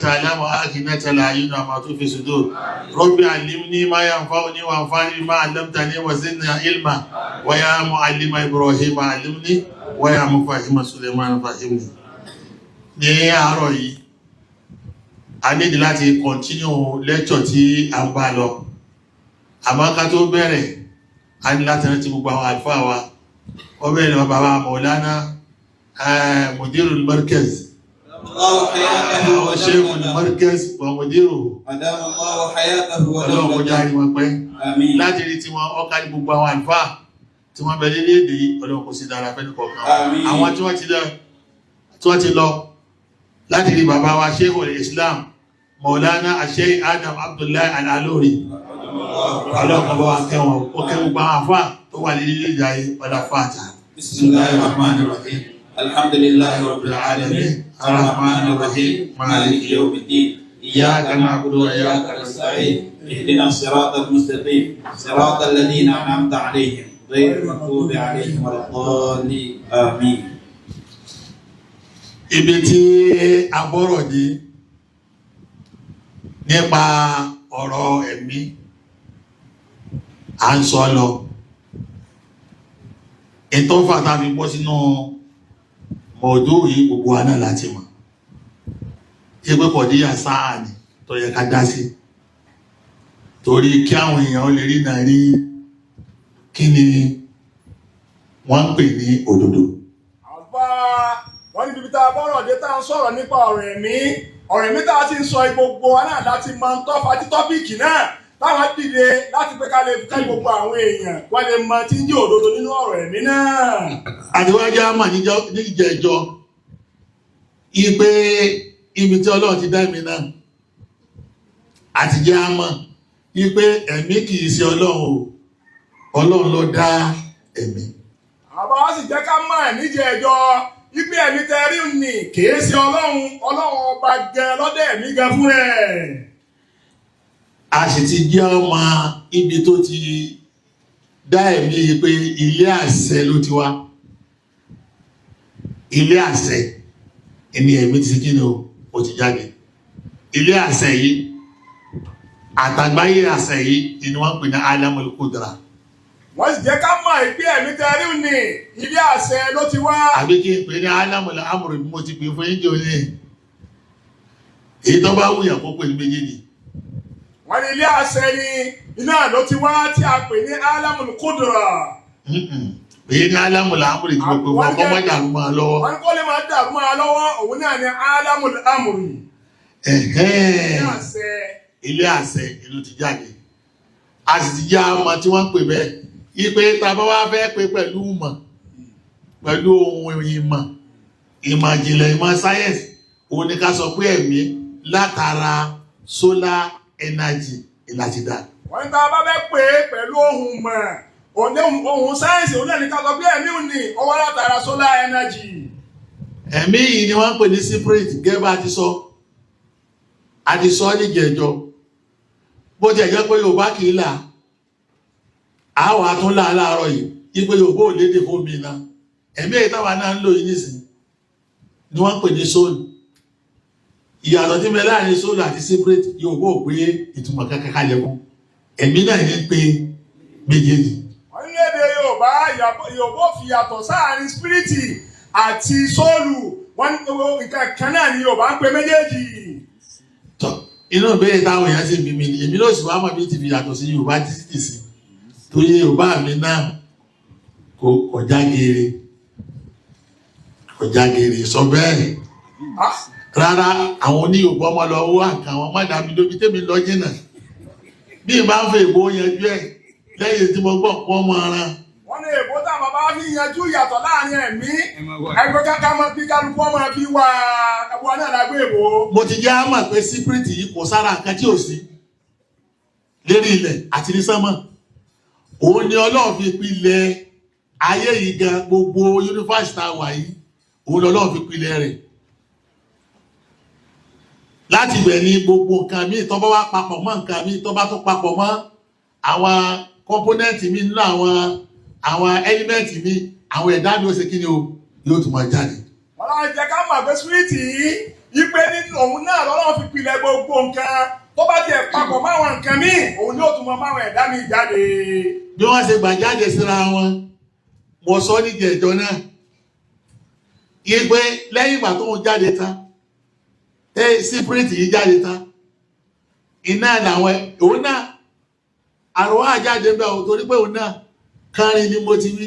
تعلم آكنة الأعين وما تخفي الصدور. رب علمني ما ينفعني وانفعني بما علمتني وزدني علما، ويا معلم إبراهيم علمني، ويا مفهم سليمان فهمني. Ní àárọ̀ yìí, a nídi láti continue lecture tí a ń bá lọ, àmọ́ ká tó bẹ̀rẹ̀, a ní láti rántí gbogbo àwọn àlùfáà wa. Wọ́n bẹ̀rẹ̀ lọ bàbá Maulana, Mudirul Markaz, الله حياته. Sheikhul Markaz wa mudiruhu. أدام الله حياته. Ọlọ́run kó járe wọn pẹ́. آمين. Láti rí tiwọn ọkà ní gbogbo àwọn àlùfáà tí wọ́n bẹ nílé èdè yìí, Ọlọ́run kò sí dára fẹ́ni kọ̀ọ̀kan. Àmín. Àwọn tí wọ́n ti lọ, láti rí bàbá wa Sheikhul Islam Maulana Sheikh Adam Abdullahi Al-Alori, Ọlọ́run kó bá wa kẹ́ wọn, ó kẹ́ gbogbo àwọn àfáà tó wà nílé èdè ayé ọlá fàtà. بسم الله الرحمن الرحيم. الحمد لله رب العالمين، الرحمن الرحيم، مالك يوم الدين. إياك نعبد وإياك نستعين. اهدنا الصراط المستقيم، صراط الذين أنعمت عليهم، غير المغضوب عليهم ولا الضالين. آمين. Ibi tí a bọ́rọ̀ dé nípa ọ̀rọ̀ ẹ̀mí à ń sọ lọ, ìtọ́fà tá a fi bọ́ sínú mọ̀ọ́dún yìí, gbogbo wa náà láti mọ̀ ìpé kọ̀díyà sáà ni tó yẹ ká dá sí, torí kí àwọn èèyàn lè rí náà rí kí ni wọ́n ń pè ní òdodo. Àbá wọ́n ní bíbí tá a bọ́rọ̀ dé, tá a ń sọ̀rọ̀ nípa ọ̀rọ̀ ẹ̀mí. Ọ̀rọ̀ ẹ̀mí tá a ti ń sọ, gbogbo wa náà láti mọ tọ́fà tí topic náà táwọn dìde láti pé ká lè ká gbogbo àwọn èèyàn wọ́n lè mọ tí ń jẹ́ òdodo nínú ọ̀rọ̀ ẹ̀mí náà. Àtiwájú àmà níjẹ̀jọ́ ipe ibi tí Ọlọ́run ti dá ẹ̀mí náà, àti jẹ́ àmọ́ ipe ẹ̀mí kìí ṣe Ọlọ́run o, Ọlọ́run ló dá ẹ̀mí. Àbá wa sì jẹ́ ká mọ̀ níjẹ̀jọ́ ipe ẹ̀mí tẹ́rí ní kìí ṣe Ọlọ́run, Ọlọ́run ọba gan lọ́dẹ̀ ẹ̀mí gan fún rẹ̀. A sì ti jẹ́ ọmọ ibi tó ti dá ẹ̀mí pé ilé àṣẹ ló ti wá. Ilé àṣẹ ẹni ẹ̀mí ti kí ni o ti jáde. Ilé àṣẹ yìí, àtàgbáyé àṣẹ yìí ni wọ́n ń pè ní alamul kudra. Wọ́n sì jẹ́ ká mọ̀ ìpé ẹ̀mí tẹ́rí ní ilé àṣẹ ló ti wá. Àbí kí n pè ní alamul amru bí mo ti pè fún yín jẹ́ òní, èyí tó bá wùyàn kó pè ní méjèèjì. Wọ́n ní ilé àṣẹ ni iná ló ti wá tí a pè ní alamul kudra. Èyí ní alamul amru tí mo pè fún ọkọ mọ́jà ló máa lọ́wọ́. Wọ́n ní kó lè máa dàrú máa lọ́wọ́, òun náà ní alamul amru. Ilé àṣẹ. Ilé àṣẹ ìlú ti jáde, a sì ti já ọmọ tí wọ́n ń pè bẹ́ẹ̀ ipe tá a bá wá fẹ́ pé pẹ̀lú ìmọ̀, pẹ̀lú ohun ìmọ̀, ìmọ̀ ìjìnlẹ̀, ìmọ̀ sáyẹ́nsì, òun ni ká sọ pé ẹ̀mí látara solar energy ìlàtí dá. Wọ́n ní tá a bá fẹ́ pè é pẹ̀lú ohun mọ̀ ohun sáyẹ́nsì, òun náà ní ká sọ pé ẹ̀mí ò ní ó wá látara solar energy. Ẹ̀mí yìí ni wọ́n ń pè ní spirit, gẹ́gẹ́ bá a ti sọ, a ti sọ níjẹ̀jọ́. Bó ti ẹ̀ jẹ́ pé Yorùbá kì í là á, wà á tún là á láàárọ̀ yìí ipe Yorùbá ò lédè fún mi náà. Ẹ̀mí èyí táwa náà ń lò yìí nísìn ni wọ́n ń pè ní soul. Ìyàtọ̀ tí mẹ láàrin soul àti spirit, Yorùbá ò pé ìtumọ̀ kankan kalẹ̀ fún. Ẹ̀mí náà ní pé méjèèjì. Wọ́n ní lédè Yorùbá, Yorùbá ò fi yàtọ̀ sáàrin spirit àti soul. Wọ́n ní gbogbo nǹkan kan náà ni Yorùbá ń pè méjèèjì. Tọ́ inú ìbéèrè táwọn èèyàn sì bí mi ni, èmi náà sì wá mọ̀ bí ti fi yàtọ̀ sí Yorùbá títí sí, torí Yorùbá mi náà kò kọjá geere, kọjá geere sọ bẹ́ẹ̀. Rárá, àwọn oní Yorùbá ọmọ lọ wá nǹkan àwọn má dàbí lóbi tèmi lọ jìnnà bí n bá ń fẹ́ ìbò yanjú ẹ̀ lẹ́yìn tí mo gbọ́ pọ́ mọ́ ara. Wọ́n ní èbó tá bàbá fi yanjú ìyàtọ̀ láàrin ẹ̀mí, ẹgbẹ́ káká mọ́ bí kálukú ọmọ bí wà ẹ̀bùn náà lágbé èbó. Mo ti jẹ́ àmọ̀ pé spirit yìí kò sára nǹkan tí ò sí lérí ilẹ̀ àti ní sánmọ̀. Òun ni Ọlọ́run fi pilẹ̀ ayé yìí gan. Gbogbo universe tá a wà yìí, òun lọ́lọ́run fi pilẹ̀ rẹ̀. Láti ibẹ̀ ni gbogbo nǹkan míì tó bá wá papọ̀ mọ́ nǹkan míì, tó bá tún papọ̀ mọ́ àwọn component mi nínú àwọn element mi, àwọn ẹ̀dá mi ó ṣe kí ni o, yóò tún máa jáde. Wọ́n láti jẹ́ ká mọ̀ pé spirit yìí Ipe nínú òun náà lọ́lọ́run fi pilẹ̀ gbogbo nǹkan tó bá tiẹ̀ papọ̀ máwọn nǹkan míì òun ni ó tún mọ máwọn ẹ̀dá míì jáde. Bí wọ́n ṣe gbà jáde síra wọn, mo sọ níjẹ̀jọ́ náà yí pé lẹ́yìn ìgbà tó ń jáde tán, tẹ́ sípírìtì yìí jáde tán, iná làwọn òun náà àrùn àjáde ń bẹ̀ ò, torí pé òun náà kárin ni mo ti wí,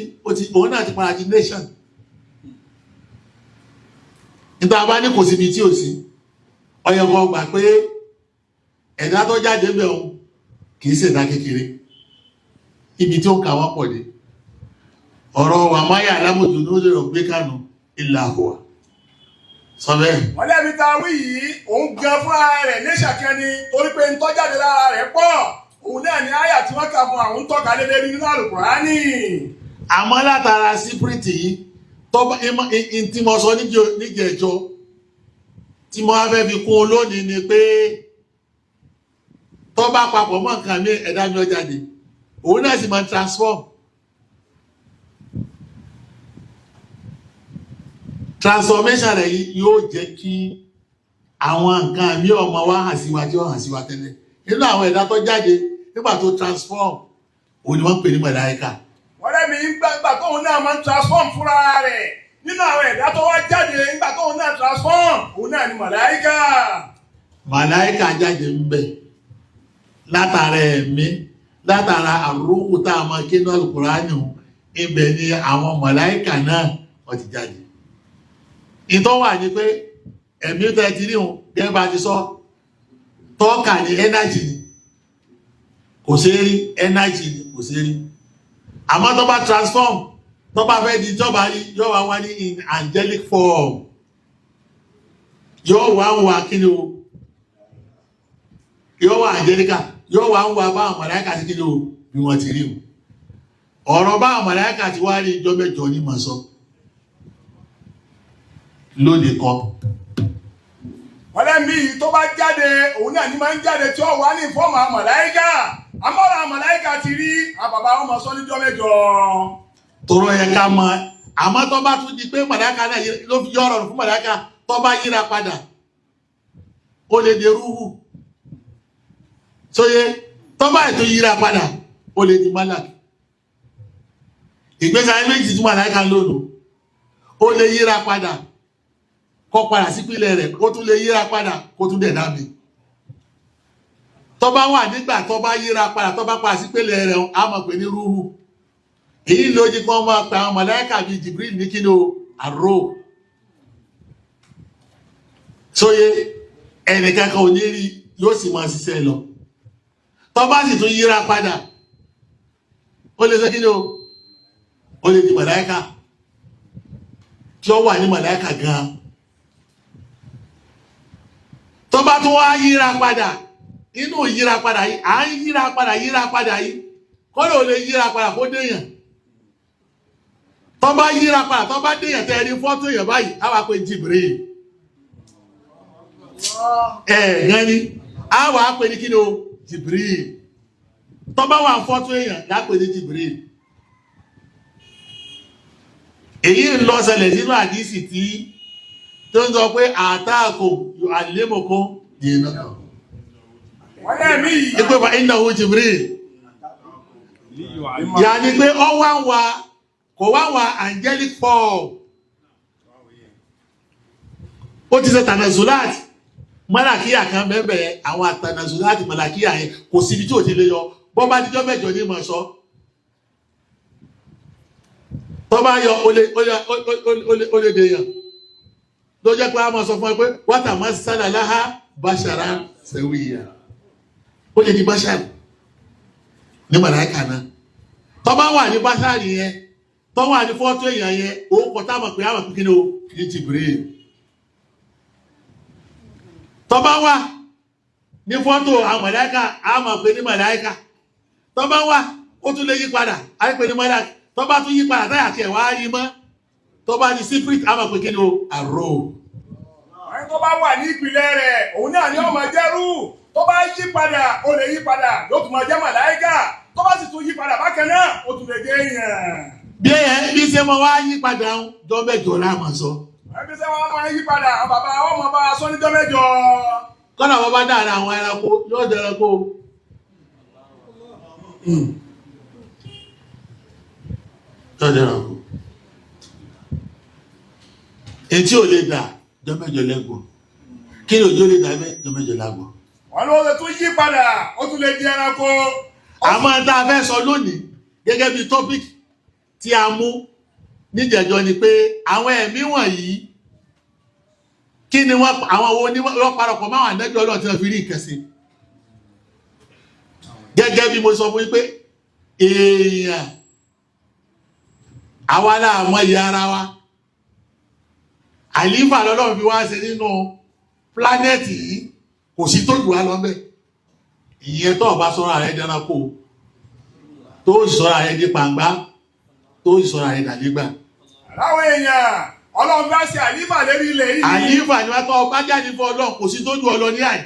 òun náà ti padà di nation. Níta bá ní kò síbi tí ò sí, ọyọ̀kọ̀ gbà pé ẹ̀dá tó jáde ń bẹ̀ òun kì í ṣẹ̀dá kékeré, ibi tí ó ń kà wọ́n pọ̀ dé. Ọ̀rọ̀ wà máyà alámòjò ní ó lè rọ̀ gbé kánú ìlà àhùwà sọ bẹ́ẹ̀. Wọ́n lẹ́bi tá a wí yìí òun gan fúnra rẹ̀ nation kan ni, torí pé ń tọ́jáde lára rẹ̀ pọ̀, òun náà ni àyà tí wọ́n kà fún àwọn ń tọ́ka lé lérí nínú Àlùkùránì. Àmọ́ látara sípírìtì yìí tọ́ba tí mo sọ níjẹ̀jọ́ tí mo wá fẹ́ fi kún un lónìí ni pé tọ́ba papọ̀ mọ́ nǹkan mi ẹ̀dá mi ó jáde, òun náà sì máa ń transform. Transformation rẹ̀ yìí yóò jẹ́ kí àwọn nǹkan mi ọmọ wa hàn sí wa tí ó hàn sí wa tẹ́lẹ̀. Nínú àwọn ẹ̀dá tó jáde nígbà tó transform, òun ni wọ́n ń pè ní màláíkà. Wọ́n lẹ́mi nígbà tóun náà máa ń transform fúnra rẹ̀ nínú àwọn ẹ̀dá tó wá jáde nígbà tóun náà transform, òun náà ni màláíkà. Màláíkà jáde ń bẹ̀ látara ẹ̀mí, látara àrùkù tá a máa ké ní Al-Kùránì, ibẹ̀ ni àwọn màláíkà náà wọ́n ti jáde. Ìtọ́ wà ní pé ẹ̀mí tẹ́ ti rí òun gẹ́gẹ́ bá ti sọ, tọ́ka ní ẹ́nájì ni, kò ṣeé rí, ẹ́nájì ni kò ṣeé rí. Àmọ́ tó bá transform, tó bá fẹ́ di ìjọba rí, yóò wá wá ní in angelic form, yóò wá ń wá kí ni o, yóò wá angelica, yóò wá ń wá báwọn màláíkà ti kí ni o bí wọ́n ti rí o. Ọ̀rọ̀ báwọn màláíkà ti wá rí ìjọ mẹ́jọ ní màá sọ lónìí kan. Wọ́n lẹ́mí yìí tó bá jáde òun náà ní máa ń jáde tí ó wà ní fọ́ọ̀mù àwọn màláíkà. Àmọ́ra àwọn màláíkà ti rí àbàbà wọn mọ̀ sọ níjọ́ mẹ́jọ. Tọrọ yẹ ká mọ, àmọ́ tó bá tún di pé màláíkà náà ló fi yọ̀rọ̀ fún màláíkà, tó bá yíra padà ó lè di rúhù sóye, tó bá ètò yíra padà ó lè di málàkì. Ìgbésí ayé méjì tí màláíkà lónìí, ó lè yíra padà kó padà sípìlẹ̀ rẹ̀, ó tún lè yíra padà kó tún dẹ̀dá mi. Tó bá wà nígbà tó bá yíra padà, tó bá padà sípìlẹ̀ rẹ̀, á mọ̀ pé ní rúhù. Èyí ló jí kí wọ́n máa pe àwọn màláíkà bíi Jibril ní kí ni o, àrò. Sóye ẹnìkan kan ò ní rí, yóò sì máa ṣiṣẹ́ lọ. Tó bá sì tún yíra padà, ó lè ṣe kí ni o, ó lè di màláíkà tí ó wà ní màláíkà gan-an. Tó bá tún wá yíra padà, inú yíra padà yìí, à ń yíra padà yíra padà yìí, kọ́lọ̀ ò lè yíra padà kó déyàn. Tó bá yíra padà, tó bá déyàn tẹ́ ẹni fọ́tò èèyàn báyìí, á wà pé Jibril. Ẹ̀ gan ni, á wà á pè ní kí ni o, Jibril. Tó bá wà fọ́tò èèyàn, lápè ní Jibril. Èyí ń lọ ṣẹlẹ̀ sínú àdísì tí tó ń sọ pé àtàkò àlémọ̀kó yìí náà. Wọ́n lẹ́mí yìí. Ìpè fa innahu Jibril. Yàní pé ọ wá ń wa, kò wá ń wa angelic form. Ó ti ṣe tànàzúláàtì. Màlákíyà kan bẹ́ẹ̀ àwọn àtànàzúláàtì màlákíyà yẹn kò síbi tí ò ti lè yọ. Bọ́ bá dijọ́ mẹ́jọ ní mọ̀ sọ. Tọ́ bá yọ ó lè dèèyàn. Ló jẹ́ pé a máa sọ fún ẹ pé wátà máa sálà láhá báṣara sẹ́wìyà. Ó lè di báṣárì ní màláíkà náà. Tọ́ bá wà ní báṣárì yẹn, tọ́ wà ní fọ́tò èèyàn yẹn, òun kọ tá a mọ̀ pé a mọ̀ pé kí ni o, ní Jibril. Tọ́ bá wà ní fọ́tò àwọn màláíkà, a mọ̀ pé ní màláíkà. Tọ́ bá wà, ó tún lè yí padà, a pè ní màláíkà. Tọ́ bá tún yí padà, táyà tiẹ̀ wá yí mọ́. Tọ́ bá ní secret, a mọ̀ pé kí ni o, àrò. Ẹni tó bá wà ní ìpìlẹ̀ rẹ̀, òun náà ni ó máa jẹ́rú. Tó bá yí padà, ó lè yí padà, yóò tún máa jẹ́ màláíkà. Tó bá sì tún yí padà bákan náà, ó tún lè jẹ́ èèyàn. Bí ẹ bí ṣe mọ wá yí padà ń jọ mẹ́jọ láàmú sọ. Ẹbí sẹ́wọ́n á máa yí padà, àwọn bàbá wọn máa bá a sọ níjọ́ mẹ́jọ. Kọ́nà wọn bá dára àwọn ẹranko yóò jẹ ẹranko. Yóò jẹ ẹranko. Etí ò lè dà jọ mẹ́jọ lẹ́gbọ̀n. Kí ni òjò lè dà bẹ́ẹ̀ jọ mẹ́jọ lágbọ̀n. Wọ́n ló lè tún yí padà, ó tún lè di ẹranko. Àmọ́ tá a fẹ́ sọ lónìí gẹ́gẹ́ bí topic tí a mú níjẹ̀jọ́ ni pé àwọn ẹ̀mí wọ̀nyí kí ni wọ́n àwọn wo ni wọ́n parapọ̀ máwọn ànẹ́bí Ọlọ́run tí wọ́n fi rí nǹkan sí. Gẹ́gẹ́ bí mo sọ fún yín pé èèyàn àwa la mọ iye ara wa, àlífà lọ́lọ́run fi wá ṣe nínú pílánẹ̀tì yìí, kò sí tó jù wá lọ bẹ́ẹ̀. Ìyẹn tó o bá sọ́ra rẹ dẹranko, tó o sì sọ́ra rẹ di pàǹgbá, tó o sì sọ́ra rẹ dàdígbà. Láwọn èèyàn, Ọlọ́run bá ṣe àlífà lérí ilẹ̀ yìí. Àlífà ni wọ́n tọ́ ọba jáde fún Ọlọ́run, kò sí tó jù ọ lọ ní àyè.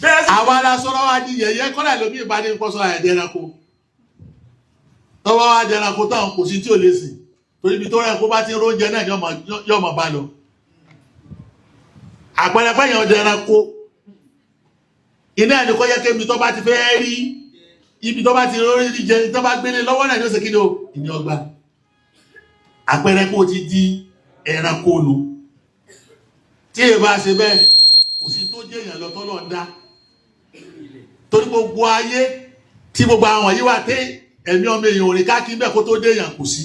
Bẹ́ẹ̀ sì Àwa la sọ́ra wa di yẹ̀yẹ́, kọ́lá lómi ìbáni kọ́ sọ́ra rẹ dẹranko. Tọ́wọ́ wa dẹranko táwọn kò sí tí ò lè sìn, torí ibi tó rẹ̀ kó bá ti ń róúnjẹ náà yóò mọ̀ bá lọ. Àpẹẹrẹ pẹ́yàn dẹranko iná ẹni kọ́ yẹ kébi tó bá ti fẹ́ rí ibi tó bá ti rí jẹ tó bá gbélé lọ́wọ́ náà ní ó ṣe kí ni o ìní ọgbà. Àpẹẹrẹ kó o ti di ẹranko nu. Tí èyí bá ṣe bẹ́ẹ̀, kò sí tó jẹ́ èèyàn lọ tọ́lọ̀ ń dá, torí gbogbo ayé tí gbogbo àwọn yìí wà tẹ́ ẹ̀mí ọmọ èèyàn ò rìn káàkiri bẹ́ẹ̀ kó tó dé èèyàn kò sí.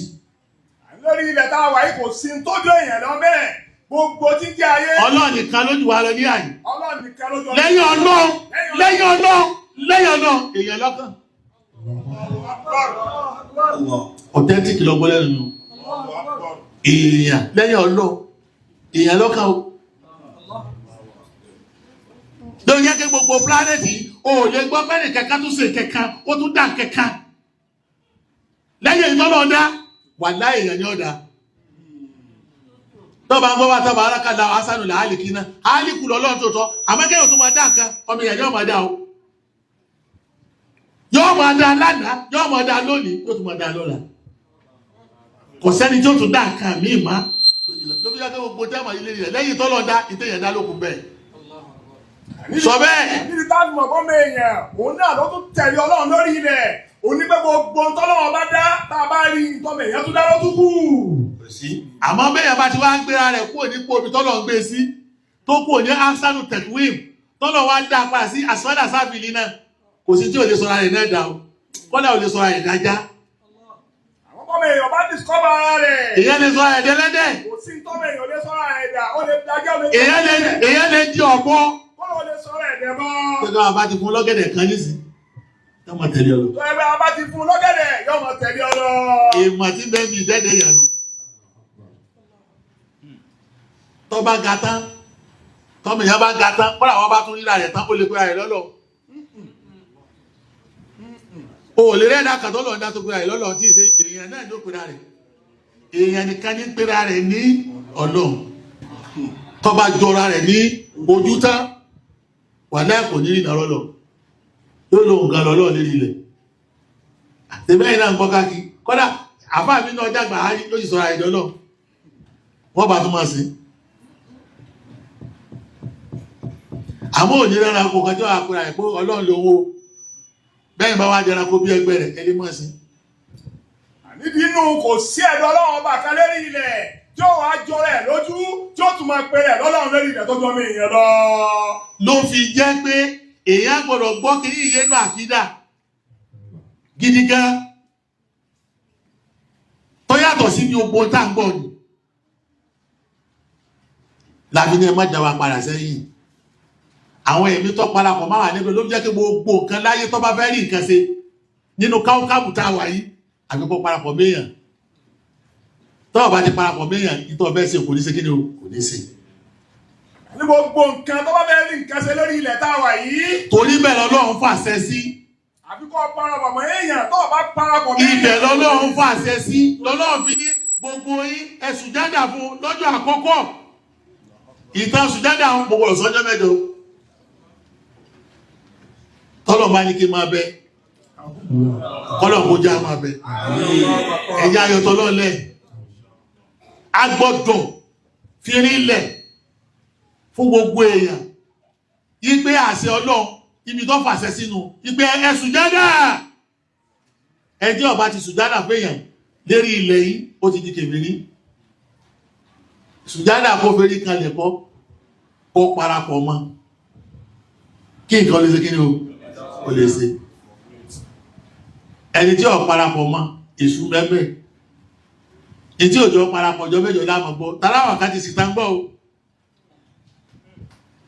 Lórí ilẹ̀ tá a wà yìí kò sí tó jẹ́ èèyàn lọ bẹ́ẹ̀, gbogbo tí ń jẹ́ ayé. Ọlọ́run nìkan ló jù wá lọ ní àyè. Ọlọ́run nìkan ló jọ. Lẹ́yìn Ọlọ́run, lẹ́yìn Ọlọ́run, lẹ́yìn Ọlọ́run, èèyàn lọ́kàn. Authentic lọ gbọ́ lẹ́nu nù. Èèyàn lẹ́yìn Ọlọ́run, èèyàn lọ́kàn o. Ló yẹ kí gbogbo pílánẹ̀tì o ò lè gbọ́ pẹ́ẹ́nì kankan tún ṣe kankan, ó tún dà kankan. Lẹ́yìn ìtọ́lọ́ dá, wà láì èèyàn ni ó dá. Tọ́ba ń gbọ́ wá tọ́ba arákàlà asánù là álìkí náà, álìkù lọ́lọ́run tó tọ́, àmọ́ kẹ́yìn tó máa dá nǹkan, ọmọ èèyàn yóò máa dá o. Yóò máa dá lánàá, yóò máa dá lónìí, yóò tún máa dá lọ́la. Kò sẹ́ni tí ó tún dá nǹkan míì má. Ló fi yá kí gbogbo tẹ́mọ̀ ilé rẹ̀ lẹ́yìn tọ́lọ́ dá, ìtẹ̀yẹ̀ dá lókun bẹ́ẹ̀. Sọ bẹ́ẹ̀. Níbi tá a fi mọ̀ fọ́mọ èèyàn, òun náà ló tún tẹ̀lé Ọlọ́run lórí ilẹ̀. Òun ní pé gbogbo ohun tọ́lọ́run bá dá, tá a bá rí ìtọ́mọ èèyàn tún dá ló tún kù. Àmọ́ bẹ́ẹ̀ bá ti wá ń gbéra rẹ̀ kúrò nípò omi tọ́lọ̀ ń gbé sí, tó kúrò ní asanu tekwim, tọ́lọ̀ wá dá padà sí asọ́dà sáfìlì náà, kò sí tí ò lè sọra rẹ̀ náà dá o, kọ́lá ò lè sọra rẹ̀ dájá. Àwọn fọ́mọ èèyàn bá discover ara rẹ̀. Èèyàn lè sọra rẹ̀ dẹ́lẹ́dẹ́. Kò sí tọ́mọ èèyàn lè sọra rẹ̀ dà, ó lè dájá, ó lè Èèyàn lè di ọ̀bọ. Kọ́lá ó lè sọra ẹ̀ dẹ̀ mọ́. Tọ́lá bá ti fún lọ́gẹ̀dẹ̀ kan nísìn, yóò máa tẹ̀lé ọ lọ. Tọ́lá bá ti fún lọ́gẹ̀dẹ̀, yóò máa tẹ̀lé ọ lọ. Èèmọ̀ tí bẹ́ẹ̀ bí ìdẹ́dẹ́ yẹn nù. Tọ́ bá ga tán, tọ́mọ èèyàn bá ga tán, kọ́lá wọn bá tún ríra rẹ̀ tán, ó lè pera rẹ̀ lọ́lọ́. O ò lè rẹ́ ẹ̀dá kan tó lọ́ọ́ dá tó pera rẹ̀ lọ́lọ́ tí ì ṣe èèyàn náà ló pera rẹ̀. Èèyàn nìkan ní pera rẹ̀ ní Ọlọ́run. Tọ́ bá jọra rẹ̀ ní ojú tán, wàláhì kò ní rìnà lọ́lọ́. Yóò lóhùn gan lọ́lọ́ lérí ilẹ̀. Àtẹ̀bẹ́yìn náà ń gbọ́ káàkiri. Kọ́dà àfáà mi náà dàgbà á ló sì sọra ẹ̀dọ́ náà. Wọ́n bá tún máa sìn. Àmọ́ òní rárá kò kọjọ́ àpẹẹrẹ àìpé Ọlọ́run lówó. Bẹ́ẹ̀ bá wá jẹranko bí ẹgbẹ́ rẹ̀ ẹni mọ̀ sí. Níbi inú kò sí ẹ̀dọ́ Ọlọ́run ọba kan lérí ilẹ̀ tí ó wàá jọ rẹ̀ lójú tí ó tún máa pe rẹ̀ lọ́lọ́run lérí ilẹ̀ tó jọ mí ìyẹn lọ. Ló fi jẹ́ pé èèyàn gbọ́dọ̀ gbọ́ kí iye náà àkídà gidi gan tó yàtọ̀ sí ní ogbó tá ń gbọ́ ni. Láfi ní ẹ má dá wa padà sẹ́yìn. Àwọn ẹ̀mí tó parapọ̀ máa wà níbi ló jẹ́ kí gbogbo nǹkan láyé tó bá fẹ́ rí nǹkan ṣe nínú káwọ́káwù tá a wà yìí àfi kó parapọ̀ méèyàn. Tó o bá ti parapọ̀ méèyàn, nítorí ọbẹ̀ ṣe kò ní ṣe kí ni o kò ní ṣe. Ní gbogbo nǹkan tó bá fẹ́ rí nǹkan ṣe lórí ilẹ̀ tá a wà yìí. Torí bẹ́ẹ̀ lọ́lọ́run fàṣẹ sí. Àfi kó parapọ̀ mọ́ èèyàn, tó o bá parapọ̀ mọ́ èèyàn. Ibẹ̀ lọ́lọ́run fàṣẹ sí. Lọ́lọ́run fi ní gbogbo yín ẹ sùjádà fún lọ́jọ́ àkọ́kọ́. Ìtàn sùjádà ń gbogbo ọ̀sánjọ́ mẹ́jọ. Tọ́lọ̀ bá ní kí n máa bẹ. Kọ́lọ̀ kó já máa bẹ. Ẹ̀yà ayọ̀ tọ́lọ̀ lẹ̀. A gbọ́dọ̀ fi rinlẹ̀ fún gbogbo èèyàn yí pé àṣẹ Ọlọ́run, ibi tó fàṣẹ sínú yí pé ẹ sùjádà. Ẹjẹ́ ọba ti sùjádà fẹ́yàn lérí ilẹ̀ yìí, ó ti di kèfèrí. Sùjádà kó ferí kalẹ̀ kọ́, kó parapọ̀ mọ́ kí nǹkan lè ṣe. Kí ni o lè ṣe? Ẹni tí ó parapọ̀ mọ́ èṣù mẹ́mẹ́ ètí òjò parapọ̀ ọjọ́ mẹ́jọ láàmú gbọ́ tàláwà ká ti sì tá ń gbọ́ o,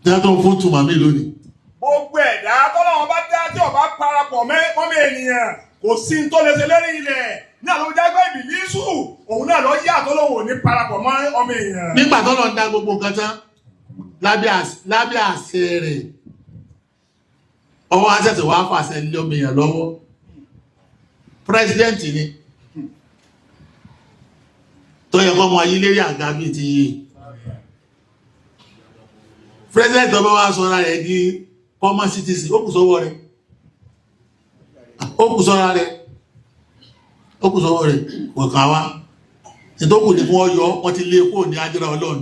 tí wọ́n tó ń fún tùmọ̀ mí lónìí. Gbogbo ẹ̀dá tọ́lọ́wọ́n bá dá tí ó bá parapọ̀ mọ́mọ́ ènìyàn, kò sí ní tó lè ṣe lérí ilẹ̀. Ní àlọ́ jágbé ìbílísù, òun náà lọ yá àtọ́lọ́wọ̀n ò ní parapọ̀ mọ́ ọmọ èèyàn. Nígbà tó lọ ń dá gbogbo nǹkan tán lábẹ́ àṣẹ rẹ̀, ọwọ́ àṣẹ̀ṣẹ̀ wàá fàṣẹ lé ọmọ èèyàn lọ́wọ́. President ni tó yẹ kó ọmọ ayé lérí àga bíi ti president, ọba wa sọra rẹ̀ di common citizen, ó kù sọ́wọ́ rẹ̀, ó kù sọ́ra rẹ̀, ó kù sọ́wọ́ rẹ̀. Kò kà wá ìtókù ní kí wọ́n yọ. Wọ́n ti lé kúrò ní ajára Ọlọ́run.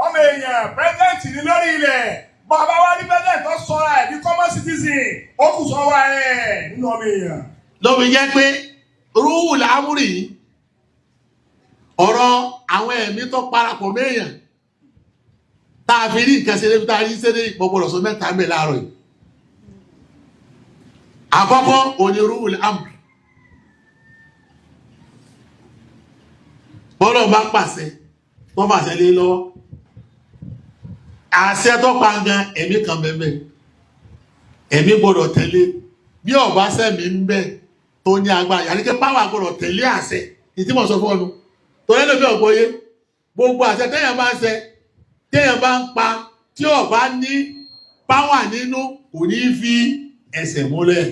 Ọmọ èèyàn, president ní lórí ilẹ̀. Bàbá wa ní president tó sọra ẹ̀ di common citizen, ó kù sọ́wọ́ ẹ̀ nínú ọmọ èèyàn. Lọ́wọ́ jẹ́ pé rúwù lámúrì yìí, ọ̀rọ̀ àwọn ẹ̀mí tó parapọ̀ méèyàn tá a fi rí nǹkan ṣe débi tá a rí ṣe dé, gbọ́gbọ́dọ̀ sọ mẹ́ta mẹ́ láàárọ̀ yìí. Àkọ́kọ́ òní rúwù lámúrì. Bọ́lọ̀ bá pàṣẹ tó fàṣẹ lé lọ́wọ́, àṣẹ tó pa gan, ẹ̀mí kan bẹ́ẹ̀, ẹ̀mí gbọ́dọ̀ tẹ̀lé. Bí ọba sẹ́mi ń bẹ tó ní agbára, yàrá kí páwà gbọ́dọ̀ tẹ̀lé àṣẹ. Ìtí mọ̀ sọ fún ọnu torí ẹlòmí ọ̀gbọ́yé, gbogbo àṣẹ téèyàn bá ń ṣe, téèyàn bá ń pa, tí ọba ní páwà nínú, kò ní fi ẹsẹ̀ múlẹ̀.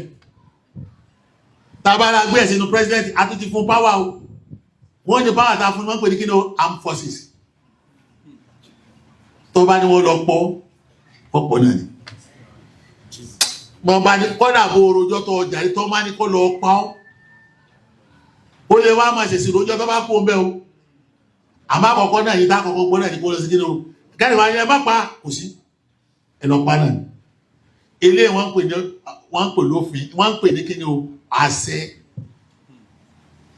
Tabara gbé ẹ̀sìn inú president, àtúntì fún páwà o. Wọ́n ní páwà tá a fún, wọn pè ní kí ni o? Armed forces. Tó bá ní wọ́n lọ pọ̀ pọ̀pọ̀ náà ni mọ bá ní kọ́dà bó rojọ́ tó ọjà yìí, tó má ní kó lọ pa ọ́, ó lè wá máa ṣèṣì rojọ́ tó bá kó ń bẹ́ o. Àmọ́ àkọ́kọ́ náà yìí tá àkọ́kọ́ gbọ́ náà ní kó lọ sí kí ni o? Kẹ́ni wá ní ẹ má pa, kò sí, ẹ lọ pa náà ni. Ilé wọn ń pè ní, wọ́n ń pè lófin, wọ́n ń pè ní kí ni o? Àṣẹ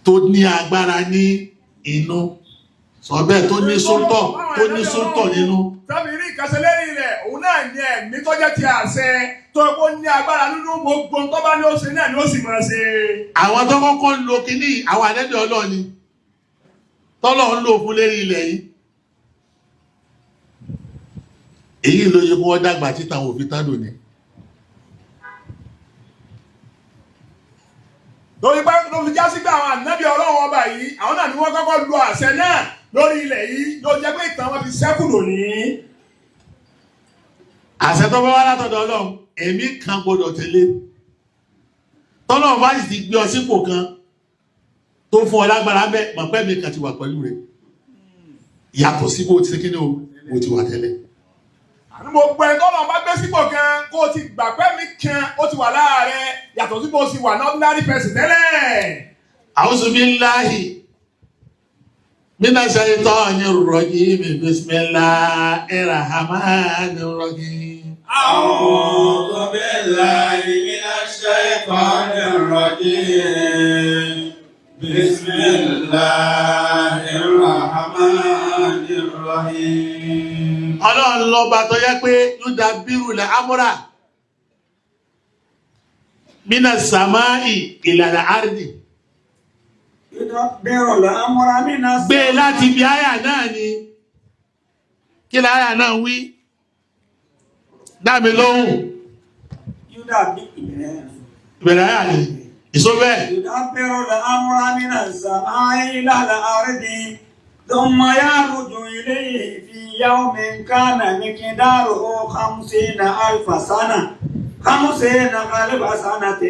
tó ní agbára ní inú, sọ bẹ́ẹ̀, tó ní sótọ̀, tó ní sótọ̀ nínú. Tàbí rí ìkànsẹ́ lérí ilẹ̀, òun náà ní ẹ̀mí tó jẹ́ ti àṣẹ tó kó ní agbára nínú. Gbogbo tó bá ní ó ṣe náà ni ó sì máa ṣe. Àwọn tó kọ́kọ́ ń lo kínní, àwọn ànẹ́bí Ọlọ́ọ̀ni tọ́lọ̀ ń lò fún lérí ilẹ̀ yìí. Èyí ló yẹ kó wọ́n dàgbà títà àwọn òfin tán lónìí. Lórí pé ló fi já sí pé àwọn ànábì Ọlọ́run ọba yìí, àwọn náà ni wọ́n kọ́kọ́ lo àṣẹ náà lórí ilẹ̀ yìí, ló jẹ́ pé ìtàn wọn fi ṣẹ́kù lónìí. Àṣẹ tó bá wá látọ̀dọ̀ Ọlọ́run, ẹ̀mí kan gbọdọ̀ tẹ̀lé. Tọ́lọ́run bá sì ti gbé ọ sípò kan tó fún ọ lágbára bẹ́ẹ̀, mọ̀ pé ẹ̀mí kan ti wà pẹ̀lú rẹ̀ yàtọ̀ sí bó ti ṣe kíni o, bó ti wà tẹ́lẹ̀. Àní gbogbo ẹni tọ́lọ́run bá gbé sípò kan, kó o ti gbà pé mi kan ó ti wà lára rẹ yàtọ̀ sí bó o ti wà ní ordinary person tẹ́lẹ̀. A'udhu billahi minash shaitanir rajim. Bismillahir rahmanir rahim. أعوذ بالله من الشيطان الرجيم. بسم الله الرحمن الرحيم. Ọlọ́run lọ́ba tó yẹ pé yudabbiru al-amra minas samai ilal ardi. يدبر الأمر من Gbé láti ibi àyà náà ni. Kí ni àyà náà wí? Dá mi lóhùn. يدبر Ìbẹ̀rẹ̀ àyà ni ìsọ́bẹ̀. يدبر الأمر من السماء إلى الأرض ثم يعرج إليه في يوم كان مقداره 50,000 سنة، 50,000 سنة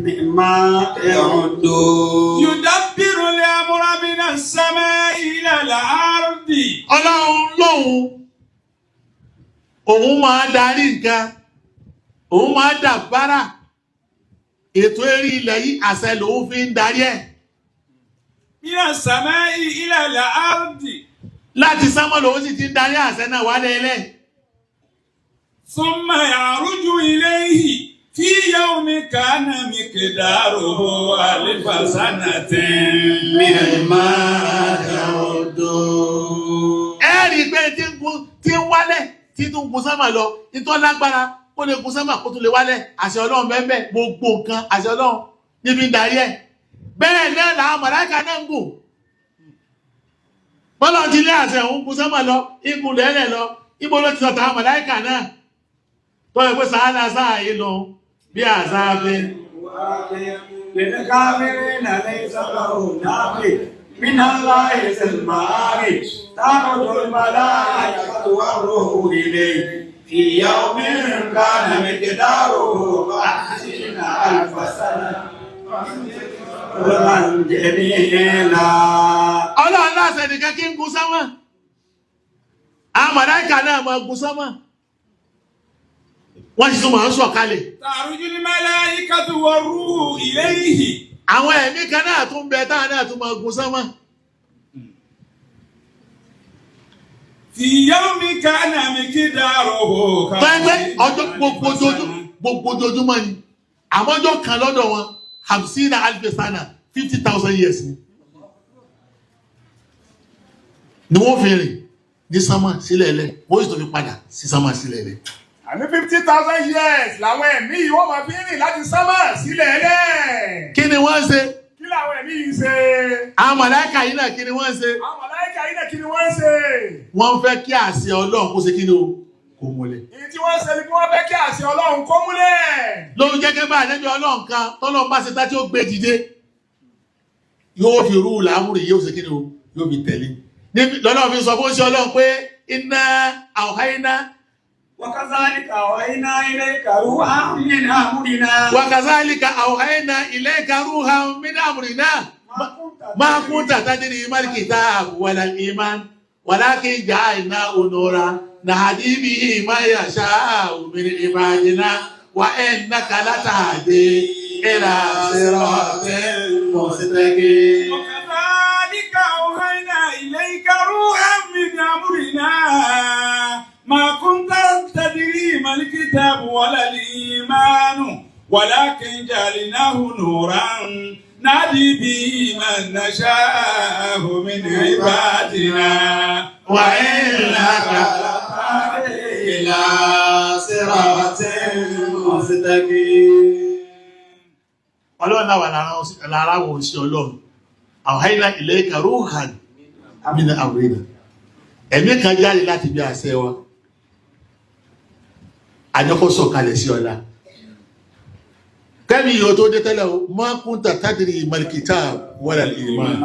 مما تعدون. يدبر الأمر من السماء إلى الأرض. Ọlọ́run lóhun òun máa darí nǹkan, òun máa dàbára ètò eré ilẹ̀ yìí, àṣẹ lòun fi ń darí ẹ̀. من السماء إلى الأرض Láti sánmọ̀ lòun sì ti ń darí àṣẹ náà wálé ẹlẹ́. ثم يعرج إليه في يوم كان مقداره ألف سنة مما تعدون. Ẹ rí i pé tí ń gun tí ń wálẹ̀ tí tún gun sánmà lọ, ìtọ́ lágbára kó lè gun sánmà kó tún lè wálẹ̀. Àṣẹ Ọlọ́run bẹ́ẹ̀ gbogbo nǹkan àṣẹ Ọlọ́run níbi ń darí ẹ̀. Bẹ́ẹ̀ náà làwọn màláíkà náà ń gùn. Bọ́lá ti lé àṣẹ òun gun sánmà lọ, igun lẹ́lẹ̀ lọ, ibo ló ti sọ tàwọn màláíkà náà. Tọ́ ẹ pé sàálà sáà yìí lọ bí àṣà abẹ. للكافرين ليس له دافع من الله ذي المعارج تعرج الملائكة والروح إليه في يوم كان مقداره 50,000 سنة قرآن جميلا. Ọlọ́run láṣẹ nìkan kí ń gun sánmà. Àwọn màláíkà náà máa gun sánmà. Wọ́n sì tún máa ń sọ̀kalẹ̀. تعرج الملائكة والروح إليه. Àwọn ẹ̀mí kan náà tún bẹ táwọn náà tún máa gun sánmà. في يوم كان مقداره Tọ́ẹ́gbẹ́ ọjọ́ gbogbo ojoojúmọ́ ni. Àmọ́ ọjọ́ kan lọ́dọ̀ wọn, hamsina alifesana, 50,000 years ni. Ni wọ́n fi rìn ní sánmà sílẹ̀ ẹlẹ́, wọ́n sì tún fi padà sí sánmà sílẹ̀ ẹlẹ́. Àní 50,000 years làwọn ẹ̀mí yìí wọ́n máa fi rìn láti sánmà sílẹ̀ ẹlẹ́. Kí ni wọ́n ń ṣe? Kí làwọn ẹ̀mí yìí ṣe? Àwọn màláíkà yìí náà kí ni wọ́n ń ṣe? Àwọn màláíkà yìí náà kí ni wọ́n ń ṣe? Wọ́n fẹ́ kí àṣẹ Ọlọ́run kó ṣe kí ni o? Kó múlẹ̀. Ìyí tí wọ́n ṣe ni kí wọ́n fẹ́ kí àṣẹ Ọlọ́run kó múlẹ̀. Lóun jẹ́gẹ́ bá ànẹ́bí Ọlọ́run kan tọ́lọ́run bá ṣe tá tí ó gbé dìde yóò fi rú làámúrì yóò ṣe kí ni o? Yóò fi tẹ̀lé. Lọ́lọ́run fi sọ fún ṣe Ọlọ́run pé iná àwòháyiná. وكذلك أوحينا إليك روحا من أمرنا. وكذلك أوحينا إليك روحا من أمرنا ما كنت تدري ما الكتاب ولا الإيمان ولكن جعلناه نورا نهدي به من يشاء من عبادنا وإنك لتهدي إلى صراط مستقيم. وكذلك أوحينا إليك روحا من أمرنا ما كنت تدري ما الكتاب ولا الإيمان ولكن جعلناه نورا نهدي به من نشاء من عبادنا وإنك إلى صراط مستقيم. Ọlọ́run náà wà lára wọn sí Ọlọ́run. Àwòháyìnà ilayka ruhan min amrina. Ẹ̀mí kan jáde láti bí àṣẹ wa. Àjọkọ́ sọ̀kalẹ̀ sí ọ̀la. Kẹ́mi yóò tó dé tẹ́lẹ̀ o, ma kunta tadri mal kitab wala al-iman.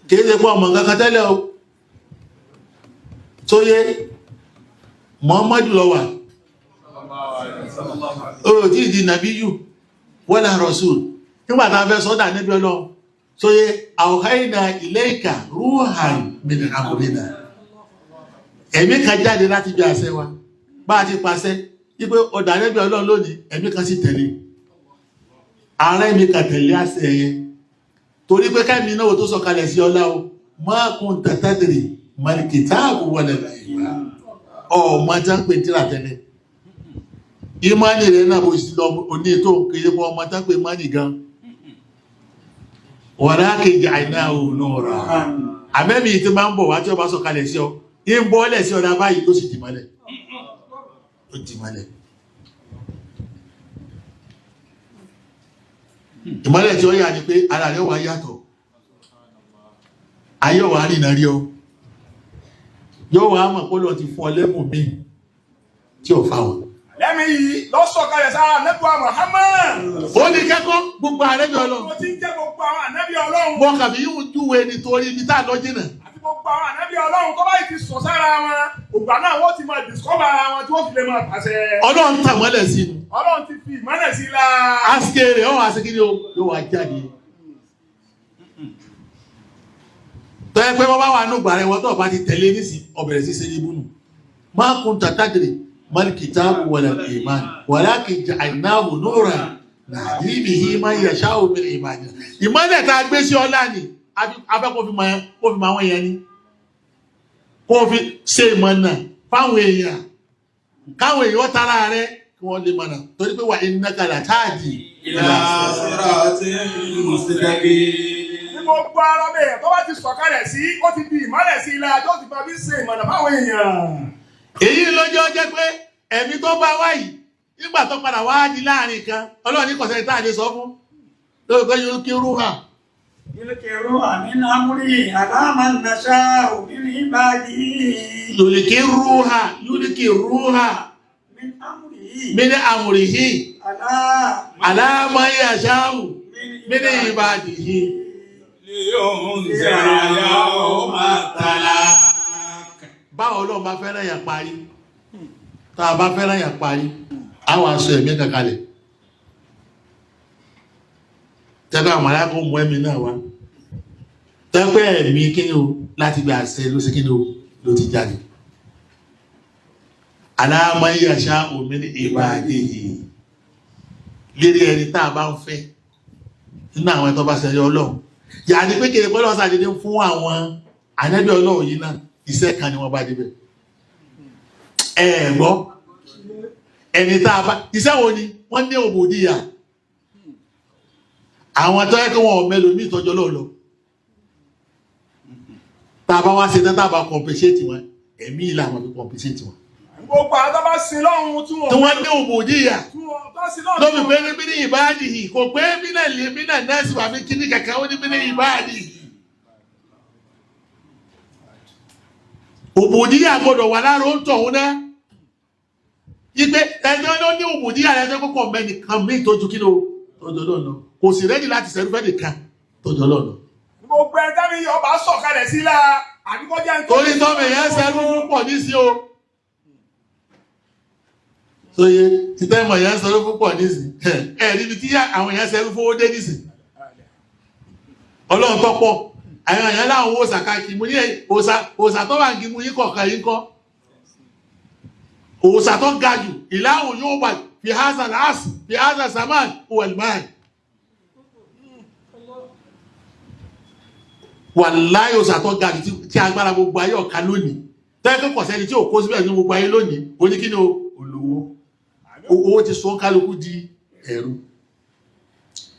Kìí ṣe pé ọmọ nǹkan kan tẹ́lẹ̀ o. Tó yé Muhammadu lọ wà. O tí di nàbíyù wala rasul. Nígbà tá a fẹ́ sọ́dà níbi Ọlọ́run. Tó yé awhayna ilayka ruhan min amrina. Ẹ̀mí kan jáde láti bí àṣẹ wa. Bá a ti pàṣẹ, wípé ọ̀dà níbi Ọlọ́run lónìí, ẹ̀mí kan sì tẹ̀lé. Ààrẹ mi kan tẹ̀lé àṣẹ yẹn. Torí pé kẹ́mi náà tó sọ̀kalẹ̀ sí ọlá o, ma kunta tadri mal kitabu wala al-iman. Ọmọ tí wọ́n ń pè ní tíra tẹ́lẹ̀. Ìmánì rẹ̀ náà bó sì lọ òní tó ń kéré fún ọmọ tí wọ́n ń pè ìmánì gan. Walakin ja'alnahu nura. Àmẹ́mì tí máa ń bọ̀ wá tí ó bá sọ̀kalẹ̀ sí ọ, ń bọ́lẹ̀ sí ọ̀dà báyìí tó sì dì mọ́lẹ̀. Ó dì mọ́lẹ̀. Ìmọ́lẹ̀ tí ó yà ni pé ara rẹ̀ wà yàtọ̀. Ayé wà rìnà rí ọ. Yóò wá mọ̀ pé Ọlọ́run ti fún ọ lẹ́bùn mi tí ò fa wọn. Lẹ́mí yìí ló sọ̀kalẹ̀ sára ànábì wa Muhammad. Ó ní kẹ́kọ̀ọ́ gbogbo àrẹ́bí Ọlọ́run. Mo ti ń jẹ́ gbogbo àwọn ànábì Ọlọ́run. Wọ́n kàbí yóò júwe nítorí ibi tá a lọ jìnnà. Àti gbogbo àwọn ànábì Ọlọ́run tó báyìí ti sọ sára wọn, ògbà náà wọ́n ti máa discover ara wọn tí wọ́n fi lè máa pàṣẹ. Ọlọ́run tàn mọ́lẹ̀ sí i. Ọlọ́run ti fi ìmọ́lẹ̀ sí i la. Àsìkè rẹ̀ ọ̀ àsìkè ni yóò wá jáde. Tọ́yẹ pé wọ́n bá wà nùgbà rẹ̀ wọ́n tó bá ti tẹ̀lé nísì ọ̀bẹ̀rẹ̀ sí sẹ́yìn ibùnú. Ma kunta tadri mal kitabu wala al-iman walakin ja'alnahu nuran Nàbí bihi man yasha'u min ibadina. Ìmọ́lẹ̀ tá a gbé sí ọlá ni afẹ́ kó fi mọ àwọn èèyàn ni, kó fi ṣe ìmọ̀nà fáwọn èèyàn, káwọn èèyàn tara rẹ kí wọ́n lè mọ̀nà, torí pé wà innaka latahdi ila siratin mustaqim. Ní gbogbo ara bẹ́ẹ̀ tó bá ti sọ̀kalẹ̀ sí, ó ti di ìmọ́lẹ̀ sí ilá tó ti máa fi ṣe ìmọ̀nà fáwọn èèyàn. Èyí lọ́jọ́ jẹ́ pé ẹ̀mí tó bá wá yìí nígbà tó padà wá di láàrin kan, Ọlọ́run ní kọ̀sẹ̀ tá a lè sọ fún lórí pé yóò kí rú hà. يلقي الروح من أمره على من نشاء من عباده. Yòlìkí rú hà, yòlìkí rú hà من أمره mí ní àmùrìhì على àlámáyàṣáwù mí ní ìbàdìhì. لينذر يوم التلاق. Báwo Ọlọ́run bá fẹ́ràn yàn parí, tá a bá fẹ́ràn yàn parí, àwọn aṣọ ẹ̀mí kankalẹ̀ tẹ́gbẹ́ àwọn aláàkó mú ẹ̀mí náà wá, tẹ́gbẹ́ ẹ̀mí kíni o láti gba àṣẹ ló ṣe kíni o ló ti jáde. Aláàmáyàṣá omi ní ìbàdìhì, lérí ẹni tá a bá ń fẹ́ nínú àwọn ẹ̀tọ́ bá ṣẹlẹ̀ Ọlọ́run, yàrá ni pé kéde pé Ọlọ́run ṣàdédé fún àwọn ànábì Ọlọ́run yìí náà, iṣẹ́ kan ni wọ́n bá débẹ̀. Ẹ gbọ́, ẹni tá a bá iṣẹ́ wo ni wọ́n ní òbòdìyà, àwọn tó yẹ kí wọn ò mẹlòmí ìtọ́jú Ọlọ́run lọ, tá a bá wá ṣe tán, tá a bá compensate wọn, ẹ̀mí ìlà àwọn fi compensate wọn. Gbogbo àwọn tó bá sin lọ́hun tí wọ́n Tí wọ́n ní òbòdìyà tí wọ́n tó sin lọ́hun lóbi pé ní bíní ìbáàdì yìí kò pé bínà lè bínà nẹ́ẹ̀sì wà mí kíní kankan, ó ní bíní ìbáàdì yìí. Òbòdìyà gbọdọ̀ wà lára ó ń tọ̀ òun náà. Ipe ẹni ló ní òbòdìyà rẹ fẹ́ kókò mẹ́nìkan mí tó ju kí ló tó jọ lọ́nà, kò sì rẹ́dí láti sẹ́rú fẹ́ nìkan tó jọ lọ́nà. Gbogbo ẹni tẹ́mi ọba sọ̀kalẹ̀ sí la àbíkọ́jà ń Torí tọ́mọ èèyàn sẹ́rú púpọ̀ nísí o. Sóye títẹ́mọ̀ èèyàn sẹ́rú púpọ̀ nísí. Ẹ níbi tí àwọn èèyàn sẹ́rú fowó dé nísí. Ọlọ́run tó pọ̀. Àwọn èèyàn láwọn owó sàkà kì í mú ní òòsà tó wà ń kí mú yín kọ̀ọ̀kan yín kọ́. Òòsà tó ga jù ìlàhùn yóò wà fi haza láàsì fi haza saman wẹ̀lmáì. Wàláyé òòsà tó ga jù tí agbára gbogbo ayé ọ̀ka lónìí. Tẹ́lẹ̀ kọ̀ sẹ́ni tí ò kó síbẹ̀ ní gbogbo ayé lónìí. Oníkíni o, olówó. Owó ti sọ kálukú di ẹrú.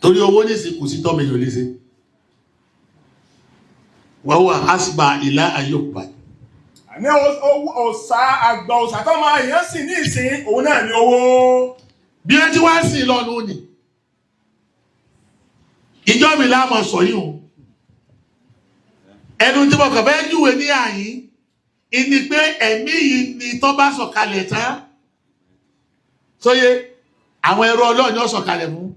Torí owó nísìn kò sí tọ́mọ èèyàn léṣe. Wọ́n wà asba ìlà ayọ́kùbà. Ní òòsà àgbà òòsà tó máa èèyàn sì ní ìsìn òun náà ní owó. Bí ẹ ti wá sí lọ́nu ni. Ìjọ mi láàmọ̀ sọ yìí o. Ẹnu tí mo kàn fẹ́ júwe ní àyín, ìní pé ẹ̀mí yìí ni tó bá sọ̀kalẹ̀ tán. Sóye, àwọn ẹrú Ọlọ́run yóò sọ̀kalẹ̀ fún.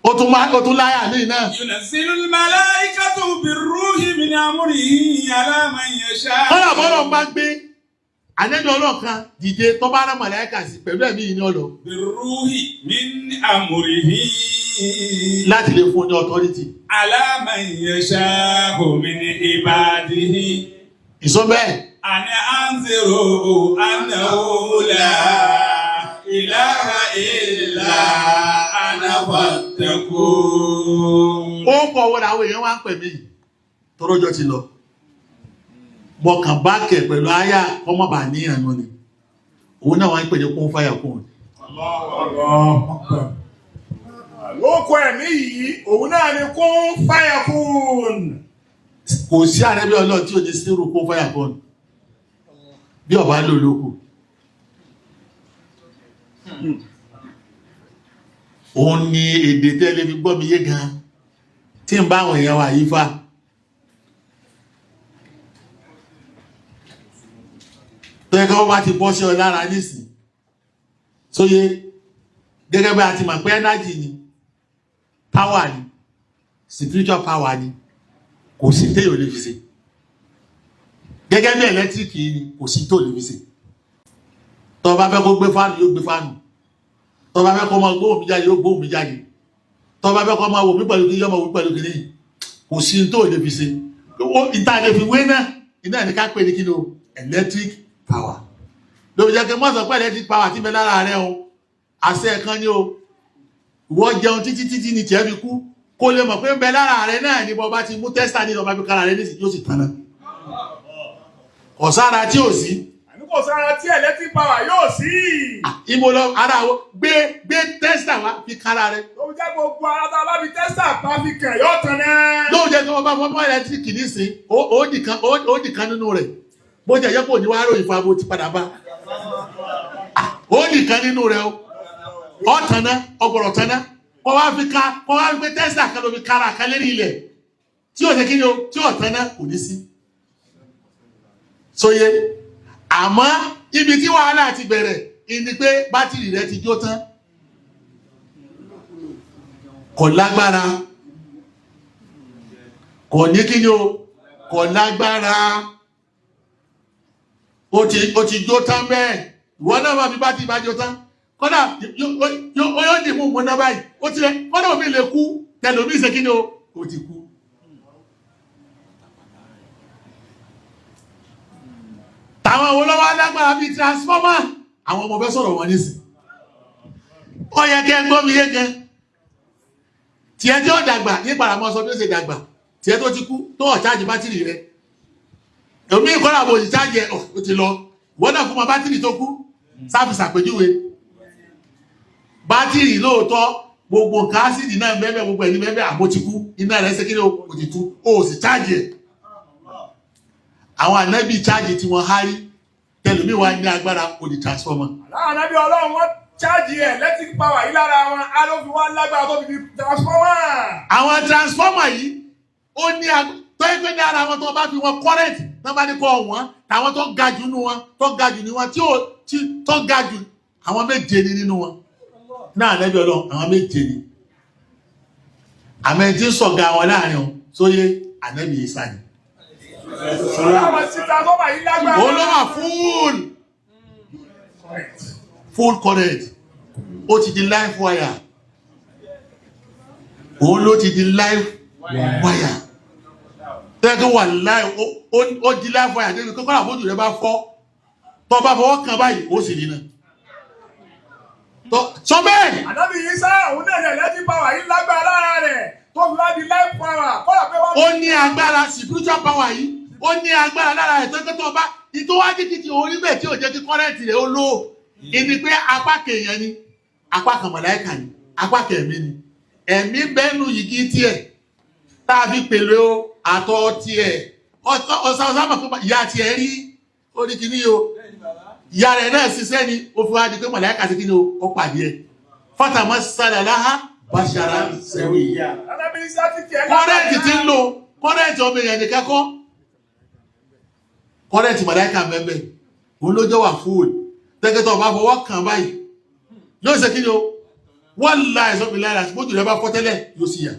Ó tún láyà mí náà. ينزل الملائكة بالروح من أمره على من يشاء. Kọ́lá bọ́lọ̀ ń bá gbé ànẹ́bí Ọlọ́run kan dìde tó bá rán màláíkà sí pẹ̀lú ẹ̀mí yìí ní ọ̀lọ́. بالروح من أمره. Láti lè fún ní authority. على من يشاء من عباده. Ìsọ bẹ́ẹ̀. أن أنذروا أنه لا إله إلا أنا فاتقون. Ó kọ̀ wọ́n làwọn èèyàn wá ń pè mí yìí. Tọ́rọ́jọ́ ti lọ. Mo kàn bá kẹ̀ pẹ̀lú àyà kọ́mọ̀bà ní àná ni. Òun náà wá ń pè ní kún fáyà kún. Lóko ẹ̀mí yìí òun náà ni kún fáyà kún. Kò sí àrẹ́bí Ọlọ́run tí ò ní sírù kún fáyà kún. Bí ọba lò lóko. Òun ni èdè tẹ́lẹ̀ fi gbọ́ mi yé gan-an tí ń bá àwọn èèyàn wà yí fa. Tó yẹ kí wọ́n bá ti bọ́ sí ọ lára nísìn. Sóye gẹ́gẹ́ bí a ti mọ̀ pé energy ni, power ni, spiritual power ni, kò sí téèyàn lè fi ṣe. Gẹ́gẹ́ bí electric ni, kò sí tó lè fi ṣe. Tó bá fẹ́ kó gbé fáànù yóò gbé fáànù. Tó bá fẹ́ kó máa gbóhùn mi jáde yóò gbóhùn mi jáde. Tó bá fẹ́ kó máa wò mí pẹ̀lú kí yóò máa wò mí pẹ̀lú kí ní. Kò sí tó lè fi ṣe. Ìta lè fi wé náà, iná ní ká pè ní kí ni o, electric power. Lóbi jẹ́ kí n má sọ pé electric power ti bẹ lára rẹ o. Àṣẹ kan ni o. Ìwọ jẹun títí títí ni tiẹ̀ fi kú. Kó lè mọ̀ pé ń bẹ lára rẹ náà ni bọ́ bá ti mú tẹ́sítà ní ọba fi kára rẹ nísìnyí yóò sì tán náà. Ọ̀sára tí ò sí. Àní kò sára tí electric power yóò sí. Ibo lọ ara wo gbé gbé tẹ́sítà wá fi kára rẹ. Tó fi jẹ́ gbogbo ara tá a bá fi tẹ́sítà bá fi kàn yóò tán náà. Lóun jẹ́ kí wọ́n bá fọ́nmọ́ ẹlẹ́tíríkì nísìn, ó dì kan nínú rẹ̀. Bó jẹ́ yẹ kó ní wàá ròyìn fún abo ti padà bá. Ó dì kan nínú rẹ̀ o. Ó tanná, ọgbọ̀rọ̀ tanná. Kọ́ wá fi ká, kọ́ wá fi pé tẹ́sítà kan ló fi kára kan lérí ilẹ̀. Tí ò ṣe kí ni o, tí ò tanná kò ní sí. Sóye, àmọ́ ibi tí wàhálà ti bẹ̀rẹ̀ ìní pé bátìrì rẹ ti jó tán. Kò lágbára. Kò ní kí ni o, kò lágbára. Ó ti jó tán bẹ́ẹ̀. Ìwọ náà máa fi bátìrì bá jó tán. Kódà yóò dì mú múná báyìí. Ó ti lẹ, kódà omi lè kú, tẹlomi ṣe kí ni o, ó ti kú. Tàwọn wo lọ́wọ́ alágbára bíi transformer, àwọn ọmọ fẹ́ sọ̀rọ̀ wọn nísìn. Ó yẹ kẹ́ gbọ́ mi yé gan. Tiẹ̀ tí ó dàgbà ní paramọ́ sọ bí ó ṣe dàgbà. Tiẹ̀ tó ti kú tó ọ̀ chájì bátìrì rẹ̀. Èmi ìkọ́lá bò sí chájì ẹ̀ ó ti lọ. Ìwọ náà fún ma bátìrì tó kú. Sáfì ṣàpèjúwe. Bátìrì lóòótọ́ gbogbo nǹkan ásìdì náà bẹ́ẹ̀ gbogbo ẹ̀ ní bẹ́ẹ̀ àmọ́ ti kú. Iná rẹ̀ ṣe kí ni o ti tú. O ò sì chájì ẹ̀. Àwọn ànábì chájì tí wọ́n hárí tẹlumi wa ní agbára ó di transformer. Láwọn ànábì Ọlọ́run wọ́n chájì electric power yìí lára wọn, á ló fi wá lágbára tó fi di transformer. Àwọn transformer yìí ó ní tó yẹ pé ní ara wọn tó bá fi wọn current tó bá ní kọ́ wọn táwọn tó ga jù nínú wọn tó ga jù ní wọn tí ó tí tó ga jù àwọn méje ni nínú wọn. Náà ànábì Ọlọ́run àwọn méje ni. Àmọ́ ẹni tí ń sọ̀gá wọn láàrin wọn sóyè ànábì Ìsá ni. Àwọn tí transformer yìí lágbára. Òun ló wà full full current. Ó ti di live wire. Òun ló ti di live wire. Tẹ́gbẹ́ wà láì ó di live wire débi kókó àbójú rẹ bá fọ́. Tó bá fọwọ́ kan báyìí, ó sì rí náà. Sọ bẹ́ẹ̀. Ànábì Ìsá òun náà ní electric power yìí lágbára lára rẹ̀ tó fi wá di live power. Kọ́lá pé wọ́n. Ó ní agbára spiritual power yìí. Ó ní agbára lára rẹ̀ tó tó bá ìtọ́wájú títí orí bẹ́ẹ̀ tí ò jẹ́ kí kọ́rẹ́ǹtì rẹ̀ ó lò ó. Ìní pé apá kèèyàn ni, apá kan màláíkà ni, apá kan ẹ̀mí ni. Ẹ̀mí bẹ́nu yìgì tiẹ̀ tá a fi pèlè o àtọ̀ tiẹ̀. Ọ̀sán ọ̀sán mọ̀ pé ìyá tiẹ̀ rí ó ní kíní o. Ìyá rẹ̀ náà ṣiṣẹ́ ni ó fi wá di pé màláíkà sí kíní o, ó pàdé ẹ̀. Fátàmọ́ sálàláhà bàṣàrà sẹ́wìyà. Ànábì Ìsá ti tiẹ̀ lágbára. Kọ́rẹ́ǹtì ti ń lò, kọ́rẹ́ǹtì ọmọ èèyàn nìkan kọ́. Kọ́rẹ́ǹtì màláíkà mẹ́mẹ́, òun ló jẹ́ wà fúùlù. Tẹ́kẹ́tọ̀ ọba fọwọ́ kàn báyìí. Yóò ṣe kí ni o? Wọ́n la ẹ̀sọ́ mi lára, bójú rẹ̀ bá fọ́ tẹ́lẹ̀ yóò sì yà.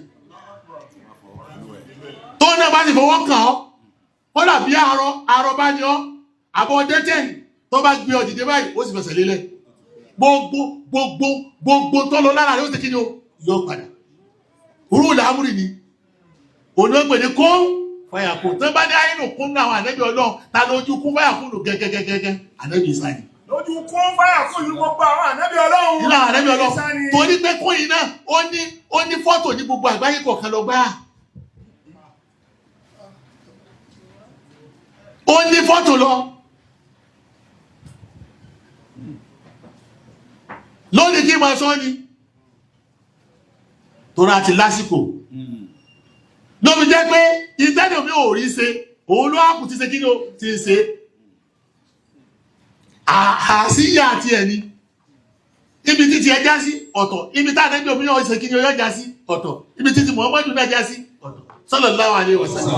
Tó náà bá ti fọwọ́ kàn ọ́, kódà bí arọ, arọ bá ní ọ́, àbọ̀ dẹ́tẹ̀ tó bá gbé ọ dìde báyìí, ó sì fẹsẹ̀ lélẹ̀. Gbogbo gbogbo gbogbo tó lọ lára rẹ̀ ó ṣe kí ni o? Yóò padà. Rúùlù àmúrì ni. Òun ló ń pè ní kún fàyàkùn. Tó bá ní àyínú kún náà àwọn ànábì Ọlọ́run, ta lójú kún fàyàkùn lò gẹ́gẹ́gẹ́gẹ́ ànábì Ìsá ni. Lójú kún fáyà fún ìlú gbogbo àwọn ànábì Ọlọ́run. Nínú àwọn ànábì Ọlọ́run. Ìsá ni. Torí pé kún yìí náà, ó ní fọ́tò ní gbogbo àgbáyé kọ̀ọ̀kan lọ gbáà. Ó ní fọ́tò lọ. Lónìí kí máa sọ ni. Torí a ti lásìkò. Ló fi jẹ́ pé ìtẹ́lẹ̀ mi ò rí ṣe, òun ló àpù ti ṣe kí ni o ti ṣe. Àṣìyà àti ẹni. Ibi títí ẹ já sí ọ̀tọ̀, ibi tá ànábì omi náà ṣe kí ni o yọ já sí ọ̀tọ̀, ibi títí Muhammadu náà já sí ọ̀tọ̀. Sallallahu alaihi wasallam.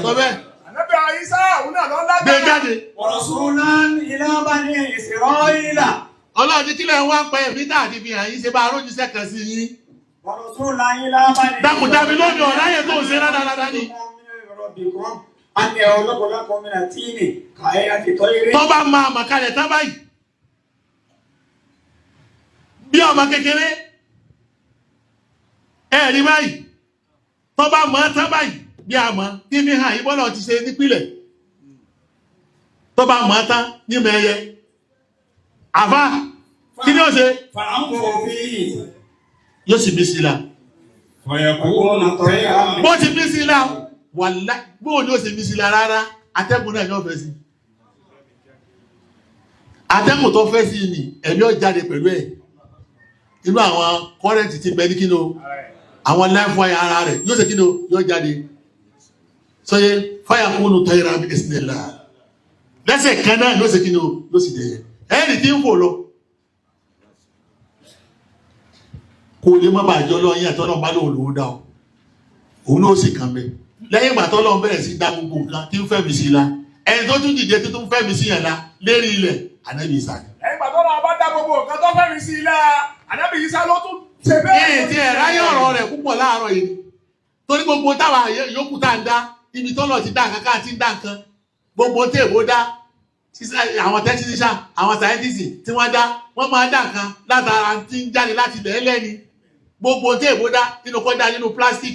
Sọ bẹ́ẹ̀. Ànábì Ìsá òun náà ló lágbára. Gbé jáde. ورسولا إلى بني إسرائيل. Ọlọ́run ní kílẹ̀ wá ń pa ẹ̀mí tá àti fi hàn yín ṣe bá arójúṣẹ́ kan sí yín. ورسولا إلى بني Dákun dábí lónìí ọ̀ráyè tó ń ṣe rádaràdá ni. أني أخلق لكم من الطين كهيئة الطير. Tó bá máa mà kalẹ̀ tán báyìí. Bí ọmọ kékeré, ẹ rí báyìí. Tó bá mọ̀ tán báyìí bí a mọ̀ kí fi hàn yín bọ́lá ti ṣe nípìnlẹ̀. Tó bá mọ̀ tán ní mẹ́yẹ. Àfá Kí ni ó ṣe? فأنفخ فيه Yóò sì mí sí la. فيكون طيرا. Bó ti mí sí la, wàlá bóò ni ó sì mí sí la rárá, atẹ́gùn náà yóò fẹ́ sí. Atẹ́gùn tó fẹ́ sí ni ẹ̀mí ó jáde pẹ̀lú ẹ̀. Inú àwọn kọ́rẹ́ǹtì ti bẹ ní kí ni o, àwọn life wire ara rẹ̀ yóò ṣe kí ni o, yóò jáde. Sọye fáyà kúnnù tayira bí ìsìnlẹ̀ lẹ́sẹ̀ kan náà yóò ṣe kí ni o, yóò sì dẹ̀yẹ. Ẹ̀rì tí ń fò lọ. Kò lè má bàa jọ lọ́yìn àtọ́nà bá lóun lòún dá o. Òun náà sì kàn bẹ́ẹ̀. Lẹ́yìn ìgbà tọ́lọ́run bẹ̀rẹ̀ sí dá gbogbo nǹkan tí ń fẹ́ mi sí la. Ẹni tó tún dìde tó tún fẹ́ mi sí yẹn la lérí ilẹ̀ Ànábì Ìsá ni. Ẹ̀yìn ìgbà tọ́lọ́run bá dá gbogbo nǹkan tó fẹ́ mi sí ilá, Ànábì Ìsá ló tún ṣe bẹ́ẹ̀. Ee ti ẹ̀ ráyè ọ̀rọ̀ rẹ̀ púpọ̀ láàárọ̀ yìí. Torí gbogbo táwa yòókù tá à ń dá, ibi tọ́lọ̀ ti dá nǹkan ká ti ń dá nǹkan. Gbogbo tí èbó dá, àwọn tẹ́tínísà, àwọn sáyẹ́ntìsì tí wọ́n dá, wọ́n máa dá nǹkan látara tí ń jáde láti ilẹ̀ ẹlẹ́ni. Gbogbo tí èbó dá nínú kọ́ dá nínú plastic.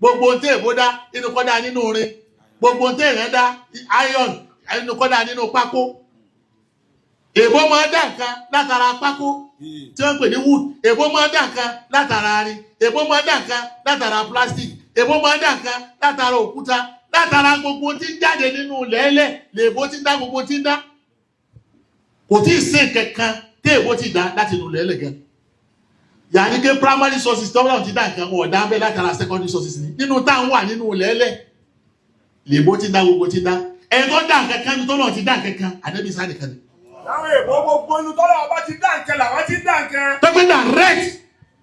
Gbogbo tí èbó dá nínú kọ́ dá nínú irin. Gbogbo tí èèyàn dá iron nínú kọ́ dá nínú pákó. Èbó máa dá nǹkan látara pákó tí wọ́n ń pè ní wood. Èbó máa dá nǹkan látara arin. Èbó máa dá nǹkan látara plastic. Èbó máa dá nǹkan látara òkúta. Látara gbogbo tí ń jáde nínú lẹ́lẹ̀ lèbó tí ń dá gbogbo tí ń dá. Kò tí ì sí kankan tí èbó ti dá láti inú lẹ́lẹ̀ gan. Yàní pé primary sources tọ́wọ́n ti dá nǹkan wọn ọ̀dá bẹ́ẹ̀ látara secondary sources ni. Nínú tá à ń wà nínú lẹ́lẹ̀ lèbó ti dá gbogbo tí ń dá. Ẹni tó dá nǹkan kan ní tọ́lọ̀ ti dá nǹkan kan Ànábì Ìsá nìkan ni. Láwọn èèbó gbogbo inú tọ́lọ́run bá ti dá nǹkan làwọn ti dá nǹkan. Tọ́pẹ́ direct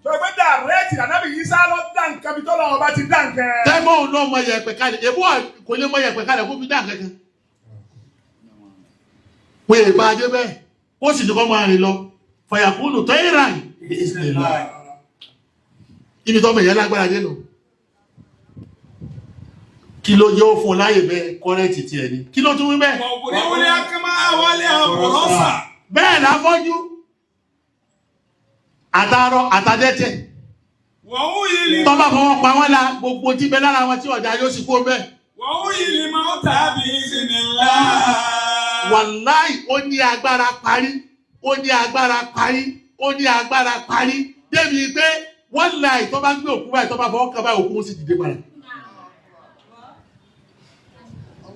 Sọ pé dàrẹ́tì Ànábì Ìsá ló dá nǹkan bí tọ́lọ́run bá ti dá nǹkan. Tẹ́gbọ́n òun náà mọ yẹ̀pẹ̀ kalẹ̀, èbó kò lè mọ yẹ̀pẹ̀ kalẹ̀ kó fi dá nǹkan kan. Wọ́n yè bá a dé bẹ́ẹ̀, ó sì ní kọ́ máa rìn lọ. Fàyàkúnù tẹ́rà ìsìnlẹ̀. Ibi tọ́mọ ìyẹn lágbára dé nù. Kí ló yóò fún un láyè bẹ́ẹ̀ kọ́rẹ́ǹtì tiẹ̀ ni? Kí ló tún wí bẹ́ẹ̀? وأبرئ الأكمه والأبرص. Bẹ́ẹ̀ láfọ́jú. Àtàrọ àtàdẹ́tẹ̀. وأحيي Tọ́ba fọwọ́ pa wọ́n la gbogbo tí bẹ lára wọn tí ọ̀dà yóò sì kó bẹ́ẹ̀. وأحيي الموتى بإذن الله. Wàláì ó ní agbára parí, ó ní agbára parí, ó ní agbára parí. Débi pé wàláì tó bá gbé òkú báyìí tó bá fọwọ́ kan báyìí òkú ó sì dìde padà.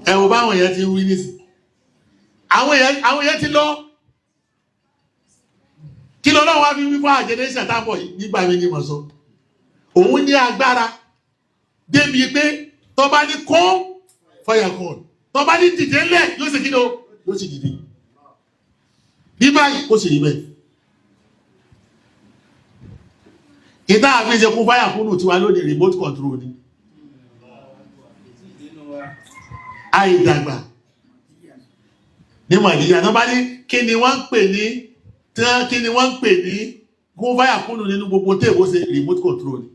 Ẹ wo báwọn èèyàn ti wí nísìn. Àwọn èèyàn ti lọ. Kí lọ́lọ́run wá fi wí fún àjẹdẹ́sẹ̀ tábọ̀ yìí nígbà mi ni mo sọ. Òun ní agbára débi pé tó bá ní kó fọyà kan tó bá ní dìde ńlẹ̀ yóò sì kí ni o yóò sì dìde. Bí báyìí kó sì rí bẹ́ẹ̀. Ìta àfi ṣe kún fáyà kúnnù tiwa lónìí remote control ni. Àìdàgbà ní Màdíyà tó bá ní kí ni wọ́n ń pè ní kí ni wọ́n ń pè ní kún fáyà kúnnù nínú gbogbo téèbó ṣe remote control ni.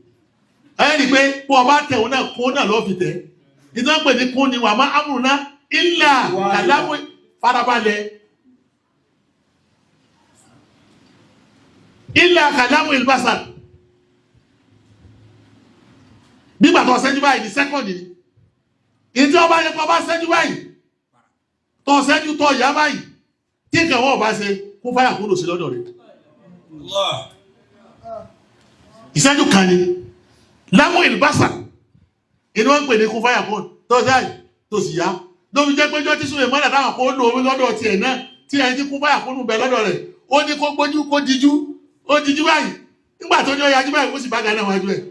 Ẹ rí i pé bó o bá tẹ̀ òun náà kún náà lọ́ọ́ fi tẹ̀. Ìtàn pè ní kún ni wà má amúrúná ìlà kàlámù farabalẹ̀. Ìlà kàlámù ìlbàṣà. Nígbà tó ṣẹ́jú báyìí ní sẹ́kọ̀ndì ni. Ìjọ bá yẹ kó bá ṣẹ́jú báyìí. Tó ṣẹ́jú tó yá báyìí. Tí nǹkan wọn ò bá ṣe kún fáyà kúrò sí lọ́dọ̀ rẹ̀. Ìṣẹ́jú kan ni. Lámú ìlbàṣà. Inú wọn ń pè ní kún fáyà kún tó ṣáà tó sì yá. Ló fi jẹ́ pé jọ́ tí Súlè mọ́lẹ̀ táwọn kó lò ó lọ́dọ̀ tiẹ̀ náà tí ẹni tí kún fáyà kún bẹ lọ́dọ̀ rẹ̀. Ó ní kó gbójú kó dijú. Ó dijú báyìí. Nígbà tó ní ó yajú báyìí ó sì bá gánà wájú ẹ̀.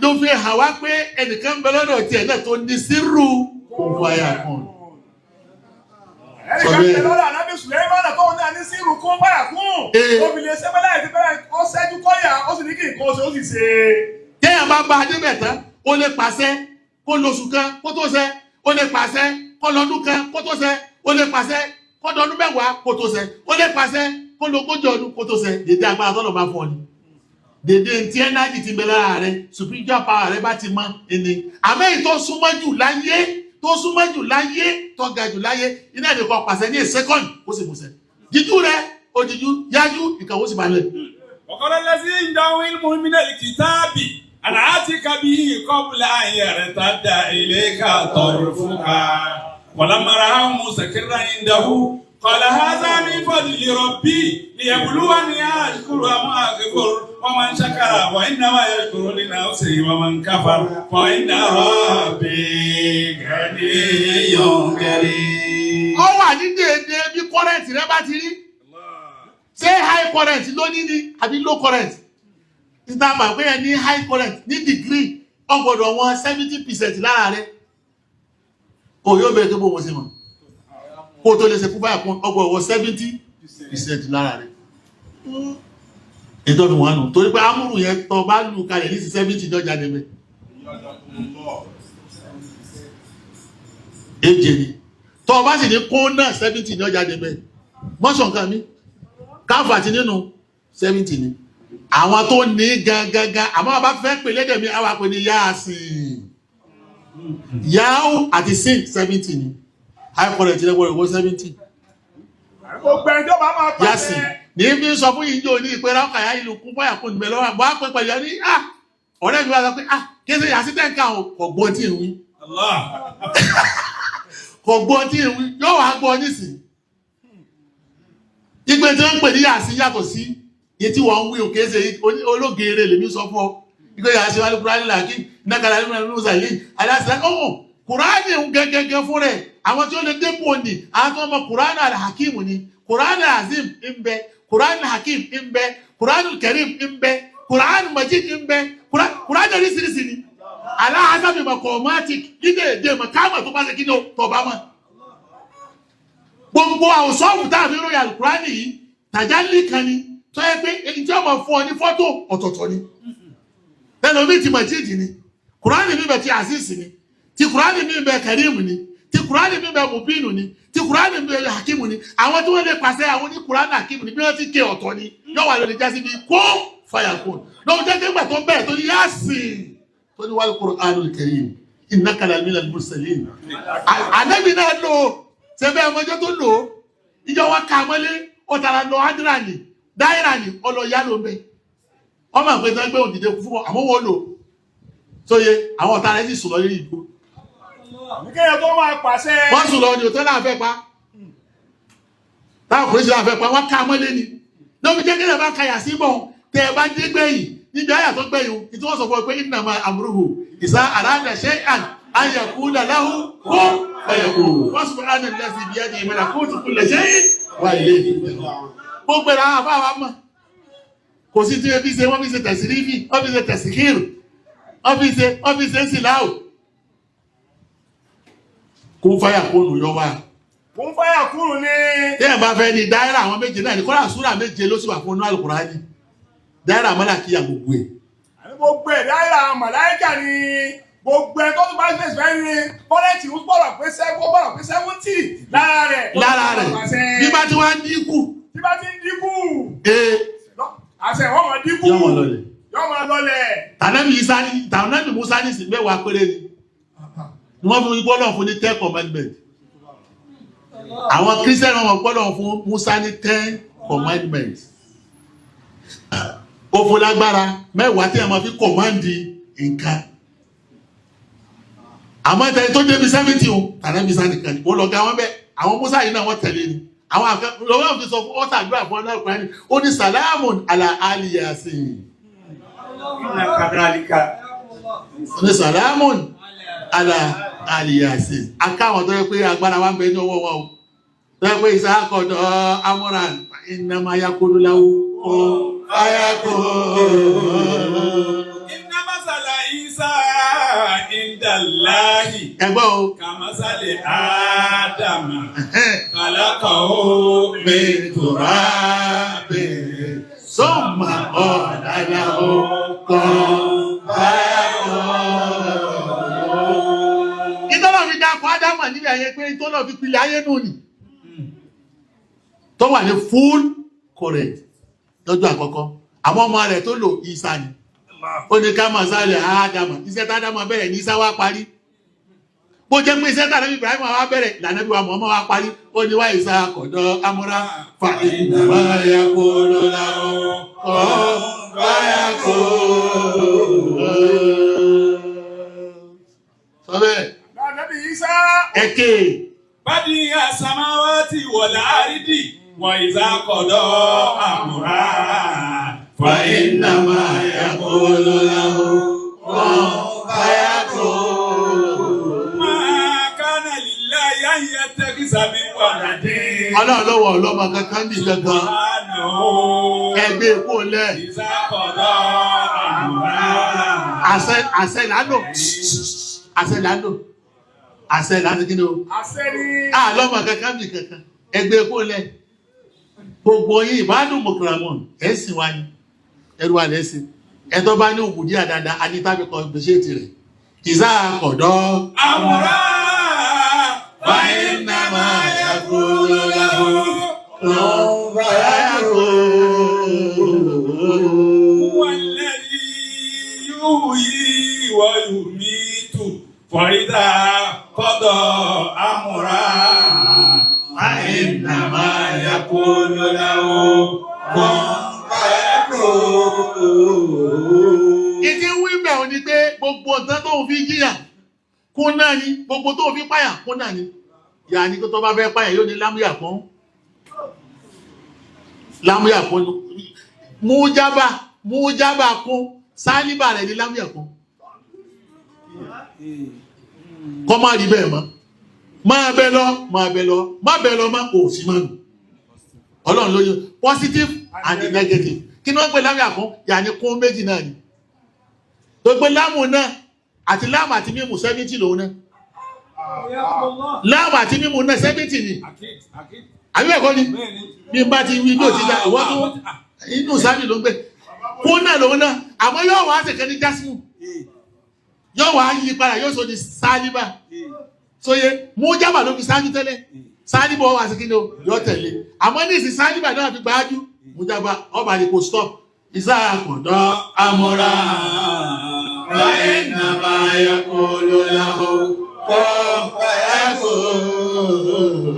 Ló fi hàn wá pé ẹnìkan bẹ lọ́dọ̀ tiẹ̀ náà tó ní sírù kún fáyà kún. Ẹnìkan bẹ lọ́dọ̀ Ànábì Sùlẹ́mánà tó ní àní sírù kún fáyà kún. Ó fi lè ṣe bẹ́lá ìdí bẹ́lá ó ṣẹ́jú kọ́yà ó sì ní kí nǹkan oṣù ó sì ṣe. Téèyàn bá bá a débẹ̀ tán, ó lè pàṣẹ kó lóṣù kan kó tó ṣẹ, ó lè pàṣẹ kó lọ́dún kan kó tó ṣẹ, ó lè pàṣẹ kó dọdún mẹ́wàá kó tó ṣẹ, ó lè pàṣẹ kó lógójì ọdún kó tó ṣẹ. Dèdè agbára tọ́lọ̀ bá fún ọ ni. Dèdè ntí ẹ́nájì ti bẹ lára rẹ, spiritual power rẹ bá ti mọ ẹni. Àmọ́ èyí tó súnmọ́ jù láyé, tó súnmọ́ jù láyé, tó ga jù láyé, iná ẹ̀dẹ̀ kan pàṣẹ ní a second kó sì mú ṣẹ. Jíjú rẹ, òjìjú, yájú, ìkàwé sì balẹ̀. وقال الذي عنده علم من الكتاب أنا آتيك به قبل أن يرتد إليك طرفك ولما رآه مستقرا عنده قال هذا من فضل ربي ليبلوني أشكر أم أكفر ومن شكر فإنما يشكر لنفسه ومن كفر فإن ربي غني كريم. Ó wà ní déédéé bí current rẹ bá ti rí. Ṣé high current ló ní ni àbí low current? Níta mà pé ẹ ní high current ní degree, ó gbọ́dọ̀ wọn 70% lára rẹ. O yóò bẹ̀rẹ̀ tó bó wọn ṣe mọ̀. Kó o tó lè ṣe fún báyà kún, ó gbọ́dọ̀ wọ 70% lára rẹ. Ètò ìwọ̀n nù torí pé amúrù yẹn tó bá lù kalẹ̀ ní 70 ní ọjà débẹ̀. Èjè ni tó bá sì ní kó náà 70 ní ọjà débẹ̀. Mọ́sàn kan mi káfà àti nínú 70 ni àwọn tó ní gangan. Àmọ́ bá fẹ́ pè lédè mi, àwọn àpè ní yáàsìn yáò àti sin 70 ni. High current lẹ́gbọ̀rẹ̀ wọ́n 70. Gbogbo ẹni tó bá máa Yáàsìn pàṣẹ. Ní fi sọ fún yìí ní ìpè rákà yá ìlú kún fáyà kún ìbẹ̀ lọ́wọ́ àgbọ̀ àpè pẹ̀lú ẹni. Ah, ọ̀rẹ́ mi wá sọ pé, ah, kí ṣe yàsí tẹ̀ka o, kò gbọ́ tí ì wí. Allah. Kò gbọ́ tí ì wí, yóò wá gbọ́ nísìnyí. Ìgbé tí wọ́n ń pè ní yàsí yàtọ̀ sí iye tí wọ́n ń wí òkè ṣe ológeere lèmi sọ fún ọ. Ìgbé yàsí wà ní kúránì làkì nàkàlà ní kúránì mùsàlì aláṣẹ ọ̀hún kúránì ń gẹ́gẹ́gẹ́ fún rẹ̀. Àwọn tí ó lè dépò ní àwọn tí wọ́n mọ kúránì alhakim ni. Kúránì azim ń bẹ, kúránì hakim ń bẹ, kúránì karim ń bẹ, kúránì majid ń bẹ, kúránì oríṣiríṣi ni aláhàsábì mọ̀kọ́mátìk dídè èdè mọ̀kámà tó bá ṣe kí ni ó tọ̀ bá mọ̀. Gbogbo àwòsọ́ọ̀fù tá a fi ròyìn alukurani yìí, tàjálì kan ni tó yẹ pé èyí tí wọ́n máa fún ọ ní fọ́tò ọ̀tọ̀ọ̀tọ̀ ni. Ẹlòmíì ti majid ni, kurani mi bẹ ti aziz ni, ti kurani mi bẹ karim ni, ti kurani mi bẹ mubinu ni, ti kurani mi bẹ hakimu ni. Àwọn tí wọ́n lè pàṣẹ àwọn ní kurani hakimu ni, bí wọ́n ti ké ọ̀tọ̀ ni yóò wà lórí jásí bíi kó fàyàkùn lọ́wọ́ jẹ́ kégbà tó bẹ̀rẹ̀ tó ní yásìn tó ní wal Qur'anul Karim innaka laminal mursalin. Ànábì náà lò ó sẹ́fẹ́ ọmọdé tó lò ó ìjọ wa ká mọ́lé, ó tara lọ ádìrà ní dáìrà ní ọlọ́yà ló ń bẹ. Ọmọ àgbẹ̀ tó ń gbé òdìdé fún ọ, àmọ́ wọn lò sóye àwọn ọ̀tá rẹ̀ sì sùn lọ lórí ìdúró. Kéèyàn tó máa pàṣẹ. Wọ́n sùn lọ ní òtẹ́ láàfẹ́ pa, táwọn kùnrin sí láàfẹ́ pa, wọ́n ká mọ́lé ni lóbi jẹ́ kéèyàn bá kayà sí bọ̀. Tẹ́ ẹ bá dé gbẹ̀yìn níbi àyà tó gbẹ̀yìn tí wọ́n sọ fún ọ pé innama amruhu ìsá arada shay'an an yaqula lahu kun fayakun wa subhana allazi biyadihi malakutu kulli shay'in wa ilayhi turja'un. Gbogbo ẹ̀rọ àwọn afáwa mọ̀ kò sí tí wọ́n fi ṣe, wọ́n fi ṣe tẹ̀sírífì, wọ́n fi ṣe tẹ̀síkìrì, wọ́n fi ṣe síláò kún fáyà kóònù yọ wá. Kún fáyà kúrò ní. Téèyàn bá fẹ́ ní dáírà, àwọn méje náà ní kọ́lá súrà méje ló sì wà fún Al-Kùránì, dáírà mọ́làkíyà gbogbo ẹ̀. Àní gbogbo ẹ̀ dáìrà màláìkà ni. Gbogbo ẹ̀ tó tún bá ṣe fẹ́ ní kọ́lẹ́tì ń gbọ́dọ̀ pé sẹ́wọ́ gbọ́dọ̀ pé 70 lára rẹ̀. Lára rẹ̀ bí bá ti wá ń dínkù. Tí bá ti ń dínkù. Ee. Àṣẹ wọ́n máa dínkù. Yọ wọn lọlẹ̀. Yọ́ máa lọlẹ̀. Tànàbí Isa ní tànàbí Musa ní sí 10 péré ni wọ́n fi gbọ́dọ̀ fún ní 10 commandment. Àwọn Kírísítẹ́nì wọn gbọ́dọ̀ fún Musa ní 10 commandment. Ó fún lágbára 10 tí a máa fi kọ̀mándì nǹkan. Àmọ́ ìtẹ́ni tó débi 70 o, tànàbí Isa nìkan ni wọ́n lọ ga wọn bẹ́ẹ̀. Àwọn Musa yìí náà wọ́n tẹ̀lé ni àwọn àfẹ́ lọ́wọ́ fi sọ fún ọ́tà àdúrà fún ọlọ́run Kùránì. Ó ní sàlámùn àlà àlìyàsìn. Inna kadhalika. Ní sàlámùn àlà àlìyàsìn akáwọn tó yẹ pé agbára wa ń bẹ ní ọwọ́ wọn o, tó yẹ pé ìsáàkọ̀dọ̀ amúran ìnàmáyakódóláwó kọ́ ayakó. Inna masala Isa indallahi Ẹgbọ́n o. kamasali Adama khalaqahu min turabin summa qala lahu kun fayakun. Ìtọ́lọ̀ fi dákọ̀ Ádámà níbi àyẹ pé ìtọ́lọ̀ fi pilẹ̀ ayé nù ni. Tó wà ní full current lọ́jọ́ àkọ́kọ́. Àwọn ọmọ rẹ̀ tó lò Ìsá ni. Ó ní ká máa sáré Ádámà. Iṣẹ́ tá Ádámà bẹ̀rẹ̀ ní Ìsá wá parí. Bó jẹ́ pé iṣẹ́ tàbí Ibrahim wá bẹ̀rẹ̀ lànàbí wa Muhammad wá parí. Ó ní wá Ìsá kọ̀dọ̀ amúra fa ìnáwó kó lọ́la kọ́ báyà kó. Sọ bẹ́ẹ̀. Ànábì Ìsá. Ẹ̀kẹ́. Badi asamawati wal aridi wa iza qada amra. Fa innama yaqulu lahu kun fayakun. Ma kana lillahi an yattakhidha min waladin. Ọlọ́run lọ́wọ́ ọlọ́mọ kankan ní kankan. Subhanahu. Ẹgbẹ́ èkó lẹ̀. Iza qada amra. Àṣẹ lánà. Àṣẹ lánà. Àṣẹ lánà kí ni o? Àṣẹ ni. Àlọ́mọ kankan ní kankan. Ẹgbẹ́ èkó lẹ̀. Gbogbo yín ìbádùn mọ̀kìràmọ̀n ẹ̀sìn wa ni. Ẹrú wa lẹ́sìn. Ẹ̀tọ́ bá ní òbúdí àdáadáa, a ní tábí kan gbèsè tirẹ̀. Ìsá àkọ̀dọ́. Amra. Fa innama yaqulu lahu kun fayakun. هو الذي يحيي ويميت فإذا قضى أمرا فإنما يقول له كن فيكون. Ìdí wí bẹ̀ ò ní pé gbogbo ọ̀tán tó ń fi jìyà kún náà ni, gbogbo tó ń fi páyà kún náà ni. Ìyá ni kó tó bá fẹ́ páyà yóò ní lámúyà kún. Lámúyà kún. Mújábà mújábà kún. Sálíbà rẹ̀ ní lámúyà kún. Kọ́ má rí bẹ́ẹ̀ mọ́. Máa bẹ lọ, máa bẹ lọ, má bẹ lọ, má kò sí mọ́ nù. Ọlọ́run ló yọ positive and negative. Kí ni wọ́n pè lámúyà kún? Yà ní kún méjì náà ni. Gbogbo láàmù náà àti láàmù àti mímù 70 lòun náà. Láàmù àti mímù náà 70 ni. Àbí bẹ́ẹ̀ kọ́ ni? Bí n bá ti wí bí ò ti dá ìwọ́n tó inú sábì ló ń gbé. Kún náà lòun náà, àmọ́ yóò wá ṣèké ní jásímù. Yóò wá yí padà yóò sọ ní sálíbà. Sóye, mú jábà ló fi ṣáájú tẹ́lẹ̀. Sálíbà wà sí kíni o, yóò tẹ̀lé. Àmọ́ ní ìsìn sálíbà náà fi gbájú. Mú jábà ọba ni kò stop. Ìsá àkàndọ́ amúra. فإنما يقول له كن فيكون.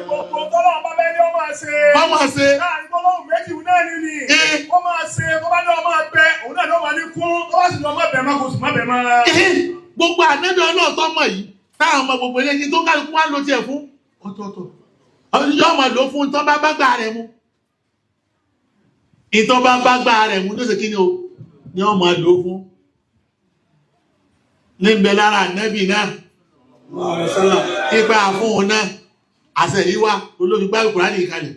Gbogbo tọ́lọ́run bá bẹ́ẹ̀ ni ó máa ṣe. Wọ́n máa ṣe. Láàrin gbólóhùn méjì náà ni ni. Ó máa ṣe tó bá ní ọmọ abẹ, òun náà ni ó máa ní kún. Tó bá sì ní ọmọ abẹ máa kò sì má bẹ̀ máa. Gbogbo ànábì ọlọ́ọ̀tọ́ mọ̀ yìí, táwọn ọmọ gbogbo eléyìí tó kálukú wá ló tiẹ̀ fún. Ọ̀tọ̀ọ̀tọ̀. Yóò máa lò ó fún tọ́ bá bá gbà rẹ̀ mu. Ìtọ́ bá bá gbà rẹ̀ mu ló ṣe kí ni o? Ni wọ́n máa lò ó fún. Ní ń bẹ lára ànábì náà. Ipa àfún náà, àṣẹ yìí wá olómi gbá Kùránì kalẹ̀.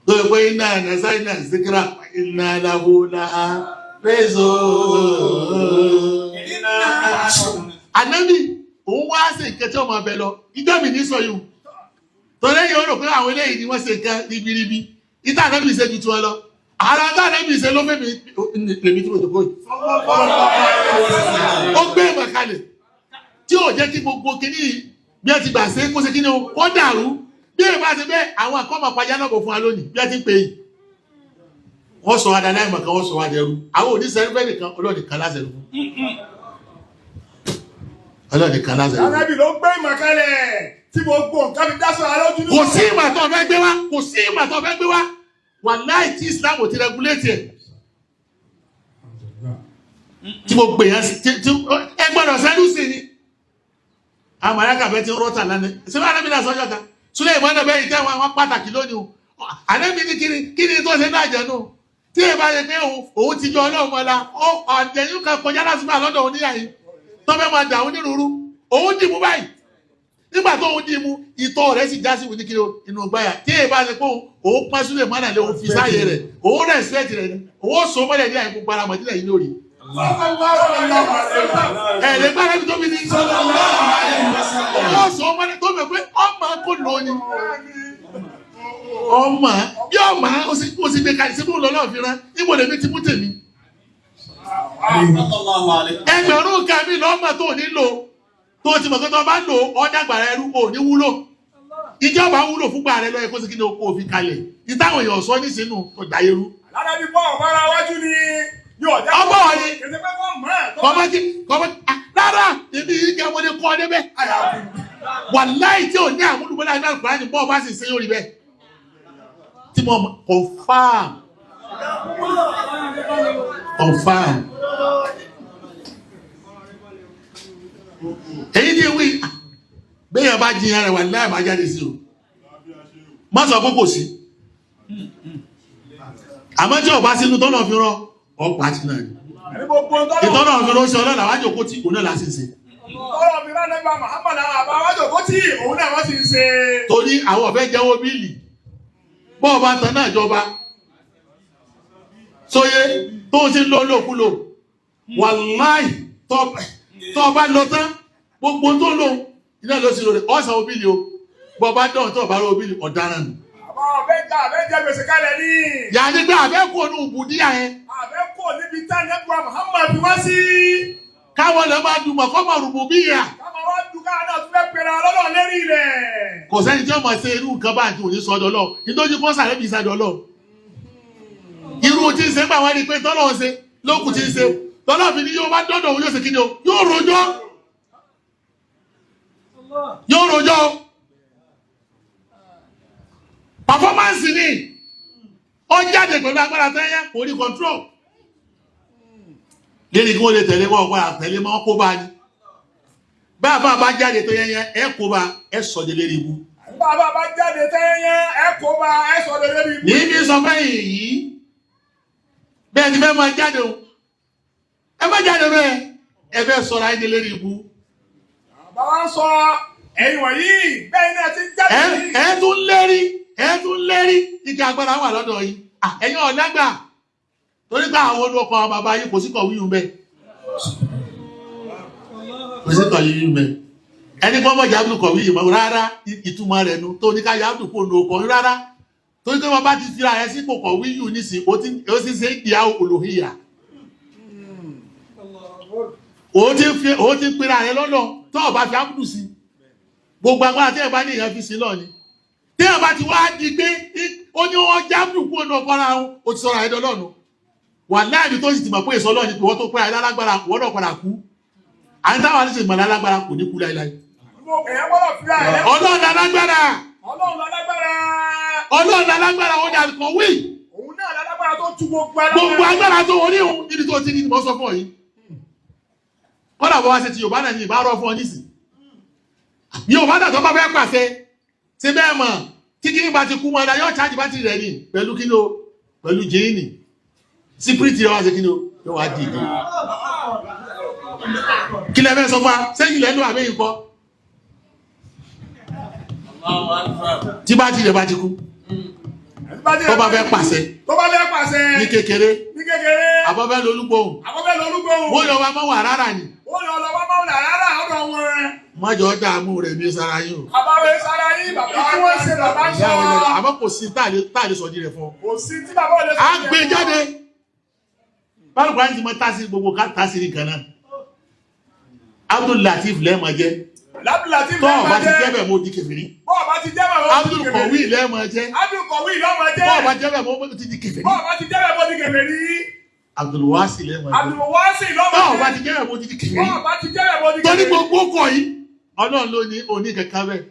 Lórí pé iná nàṣà iná zikira iná lahu láha rẹ́zọ̀. Ànábì òun wá ṣe nǹkan tí ọmọ abẹ lọ, ìjọ mi ní sọ yìí. Torí ẹ̀yìn ó rò pé àwọn eléyìí ni wọ́n ṣe nǹkan ribiribi. Ìta ànábì ṣe ju tiwọn lọ. Ara tá ànábì ṣe ló fẹ́mi lèmi tí mo tó kó yìí. Ó gbé ìmọ̀ kalẹ̀ tí ò jẹ́ kí gbogbo kinní bí ẹ ti gbà ṣe kó ṣe kíni o kó dàrú. Bí ẹ bá ṣe bẹ́ẹ̀ àwọn àkọ́mọ̀ pàjá náà kò fún wa lónìí bí ẹ ti ń pè yìí. Wọ́n sọ wa dáadáa ìmọ̀ kan, wọ́n sọ wa dẹrú. Àwọn oníṣẹ́ fẹ́ nìkan Ọlọ́run nìkan láṣẹ ló fún. Ọlọ́run nìkan láṣẹ ló fún. Ànábì ló gbé ìmọ̀ kalẹ̀ tí gbogbo nǹkan fi dá sọ̀rọ̀ lójú ní. Kò sí ìmọ̀ tó fẹ́ gbé wá, kò sí ìmọ̀ tó fẹ́ gbé wá. Wàláì tí Islam ò ti rẹgulétì ẹ̀. Tí gbogbo èèyàn tí ẹ gbọ́dọ̀ sẹ́lú sí ni. Àwọn arákà bẹ́ẹ̀ ti ń rọ́tà lánàá. Ṣé bá Ànábì náà sọ́jọ́ kan? Súlẹ̀ ìmọ̀ náà bẹ́ẹ̀ ìtẹ́ àwọn pàtàkì lónìí o. Ànábì ní kíni kíni tó ṣe náà jẹ́ nù. Tí èèyàn bá ṣe pé òun ti jọ Ọlọ́run mọ́la, ọ̀dẹ̀yìn kan kọjá lásìkò àlọ́dọ̀ òun níyà yìí. Tọ́ fẹ́ máa dà òun nírúurú. Òun dì mú báyìí. Nígbà tó òun dì mú, ìtọ̀ rẹ̀ sì já sí ìwé kíni inú gbáyà. Tí èèyàn bá ṣe pé òun pọ́n Súlẹ̀ ìmọ̀ náà lé òun fi sáyé rẹ̀. Òun rẹ̀spẹ̀tì rẹ̀ ni. Òun so mọ́lẹ̀ ní àìkú para mọ̀dílẹ̀ yìí lórí. Ẹ lè gbára ibi tó fi ní. Ọmọ sọ ọmọ tó mọ̀ pé ọmọ kò lò ní. Ọmọ bí ọmọ ó sì gbé kalẹ̀ síbí òun lọ́lọ́ fi rán. Níbo lèmi ti mú tèmi? Ẹgbẹ̀rún kan mi lọ́mọ tó ní lò tó ti mọ̀ pé tó bá lò ọ́ dàgbà rẹ rú ò ní wúlò. Ìjọba wúlò fúngbà rẹ lọ́yẹ kó sì kí ni o kò fi kalẹ̀. Ìtàwọn èèyàn sọ ní sínú ọjà yerú. Ànábì bọ́ ọ̀bára wájú ni. Ọmọ wa ni kọ́mọ rárá èmi yìí kẹ́ wọlé kọ́ débẹ̀. Wàláì tí ò ní àmúlùmọ́lá ní Al-Kùránì bọ́ ọba sì ṣe yóò rí bẹ́ẹ̀. Tí mo confirm confirm. Èyí ni ewì Béèyàn bá jiyàn rẹ̀ wà láì má jáde sí o. Má sọ pé kò sí. Àmọ́ tí ọba sínú tọ́nà fi rán ọ̀pá àti náà ni. Ẹni gbogbo tọ́lọ̀ Ìtọ́nà fi rán sí ọlọ́run àwọn àjòkó tí òun náà láti ṣe. tọ́lọ̀ fi rán nípa Muhammad àwọn àbá wájú kó tí òun náà wọ́n sì ń ṣe. Torí àwọn ọ̀fẹ́ jẹ́wọ́ bíìlì. Bọ́ọ̀ bá tan náà jọba. Sóyé tó ń ṣe ń lọ lòkulò. Wàláì tó bá lọ tán gbogbo tó lò iná ló sì lòrè ọ̀sán obìnrin o. Bọ́ọ̀ bá dán tó bá rọ obìnrin ọ̀daràn nù. Àbá ọ̀fẹ́ jà àfẹ́ jẹ gbèsè kalẹ̀ ní. Yàrá nígbà àfẹ́ kò ní òbúdíyà yẹn. Àfẹ́ kò níbi tá nípa Muhammad fi wá sí. Káwọn lè máa dùn mọ̀ kọ́ mọ̀ rùbù bíyà. Káwọn wá dùn káwọn náà tún fẹ́ pera lọ́dọ̀ lérí rẹ̀. Kò sẹ́ni tí ó mọ̀ ṣe irú nǹkan báyìí tí ò ní sọ́dọ̀ lọ. Nítorí kọ́ sàrẹ́ bí sàdọ̀ lọ. Irú tí ń ṣe gbà wá ni pé tọ́lọ̀ ń ṣe lókùn tí ń ṣe. Tọ́lọ̀ fi ni yóò bá dọ́dọ̀ òun yóò ṣe kí ni o. Yóò rojọ́. Yóò rojọ́ o. Pàfọ́mánsì ni. Ó jáde pẹ̀lú agbára tẹ́yẹ kò ní control. Lérí kí wọ́n lè tẹ̀lé wọ́n padà tẹ̀lé mọ́ kó bá ní. Bá bá bá jáde tó yẹn yẹn ẹ kó bá ẹ sọ̀dẹ̀ lérí ibú. Bàbá bá jáde tẹ́yẹ́ ẹ kó bá ẹ sọ̀rọ̀ lérí ibú. Ní bí sọ fẹ́yìn yìí bẹ́ẹ̀ ni fẹ́ máa jáde o ẹ má jáde bẹ́ẹ̀ ẹ fẹ́ sọ̀rọ̀ ayé lérí ibú. Bàbá wa ń sọ ẹ̀yin wọ̀nyí bẹ́ẹ̀ ni ẹ ti ń jáde Ẹ yìí. ẹ tún lérí ẹ tún lérí ike agbára wà lọ́dọ̀ yìí. À, ẹ̀yin ọ̀lẹ́gbà torí pé àwọn olùkọ́ àwọn bàbá yìí kò sí kọ̀ wíyùn bẹ́ẹ̀ kò sí kọ̀ wíyùn bẹ́ẹ̀ ẹni kọ́ mọ̀ jábùdù kọ̀ wíyùn mọ́ rárá ìtumọ̀ rẹ̀ nu tó ní ká jábùdù kò nu ọkọ̀ rárá torí pé wọ́n bá ti fira ẹ sípò kọ̀ wíyùn nísìn ó ti ṣe é di àwọn olóhìyà ó ti ń fi ó ti ń pera rẹ lọ́nà tó o bá fi ábùdù sí gbogbo agbára tí ẹ bá ní èèyàn fi sí lọ ni tí ẹ bá ti wá di pé ó ní wọn jábùdù kúrò ní ọkọ ara wọn ó ti sọ̀rọ̀ àìdọ́ lọ́nu wà láàbí tó sì ti mọ̀ pé èso ọlọ́ọ̀ni pé wọ́n tó pé àìdá lágbára wọ́n náà padà kú àti táwọn àti ìmọ̀ lálágbára kò ní kú láéláé. Èèyàn gbọ́dọ̀ fi ara rẹ̀. Ọlọ́run lálágbára Ọlọ́run lálágbára. Ọlọ́run lálágbára ó ní àbíkan wí Òun náà lálágbára tó tu gbogbo alágbára. gbogbo agbára tó wọlé òun níbi tó ti ní ìmọ̀ sọ fún ọ yìí kọ́dà bọ́ wá ṣe ti Yorùbá náà ní ìbá rọ fún ọ nísìn Yorùbá náà tó bá fẹ́ pàṣẹ ṣe bẹ́ẹ̀ mọ̀ tí kí ní bá ti kú mọ́ ẹ̀dá yóò ṣáàjì bá ti rẹ̀ ní pẹ̀lú kí ló pẹ̀lú jíìnì sípírìtì rẹ̀ wá ṣe kí ló yóò wá dìde kí lẹ fẹ́ sọ fún wa sẹ́yìn lẹ́nu àbẹ́yìn kọ́ tí bá ti rẹ̀ bá ti kú tó bá fẹ́ pàṣẹ Tó bá fẹ́ pàṣẹ. ní kékeré Ní kékeré. àbọ̀fẹ́ lolúgbòhùn Àbọ̀fẹ́ lolúgbòhùn. wọ́n yọ wa mọ́ wà rárá ni Wọ́n yọ lọ wá máa ń là rárá ọ̀dọ̀ wọn. mọ́jọ́ dààmú rẹ̀ ní sara yín o. Bàbá rẹ̀ sára yín bàbá tí wọ́n ṣe bàbá ń Ìyá sọ. wọn lọ àmọ́ kò sí táàlì sọ̀dí rẹ̀ fún ọ. Kò sí tí bàbá ò lè sọ. A gbé jáde. Báwo kò ti mọ tásì gbogbo ká tásì nìkan náà? Abdul Latif lẹ́ẹ̀mọ jẹ́. Lábìlà tí Tọ́ ọba mẹ́ta ti jẹ́. jẹ́ bẹ̀ mo di kèfèrí. Bọ́ọ̀ bá ti jẹ́ bàbá ó ti Abdul di kèfèrí. Kọ̀wé lẹ́ẹ̀mọ jẹ́. Abdul Kọ̀wé lọ́mọ jẹ́. Bọ́ọ̀ bá jẹ́ bẹ̀ mo ti di kèfèrí. Bọ́ọ̀ bá ti jẹ́ bàbá ó ti kèfèrí. Abdul Wasi lẹ́ẹ̀mọ jẹ́. Abdul Wasi lọ́mọ Tọ́ ọba jẹ́. ti jẹ́ bẹ̀ mo ti di kèfèrí. Bọ́ọ̀ bá ti jẹ́ bàbá ó ti Torí kèfèrí. gbogbo kọ̀ yìí, Ọlọ́run ló ní òní kankan bẹ́ẹ̀.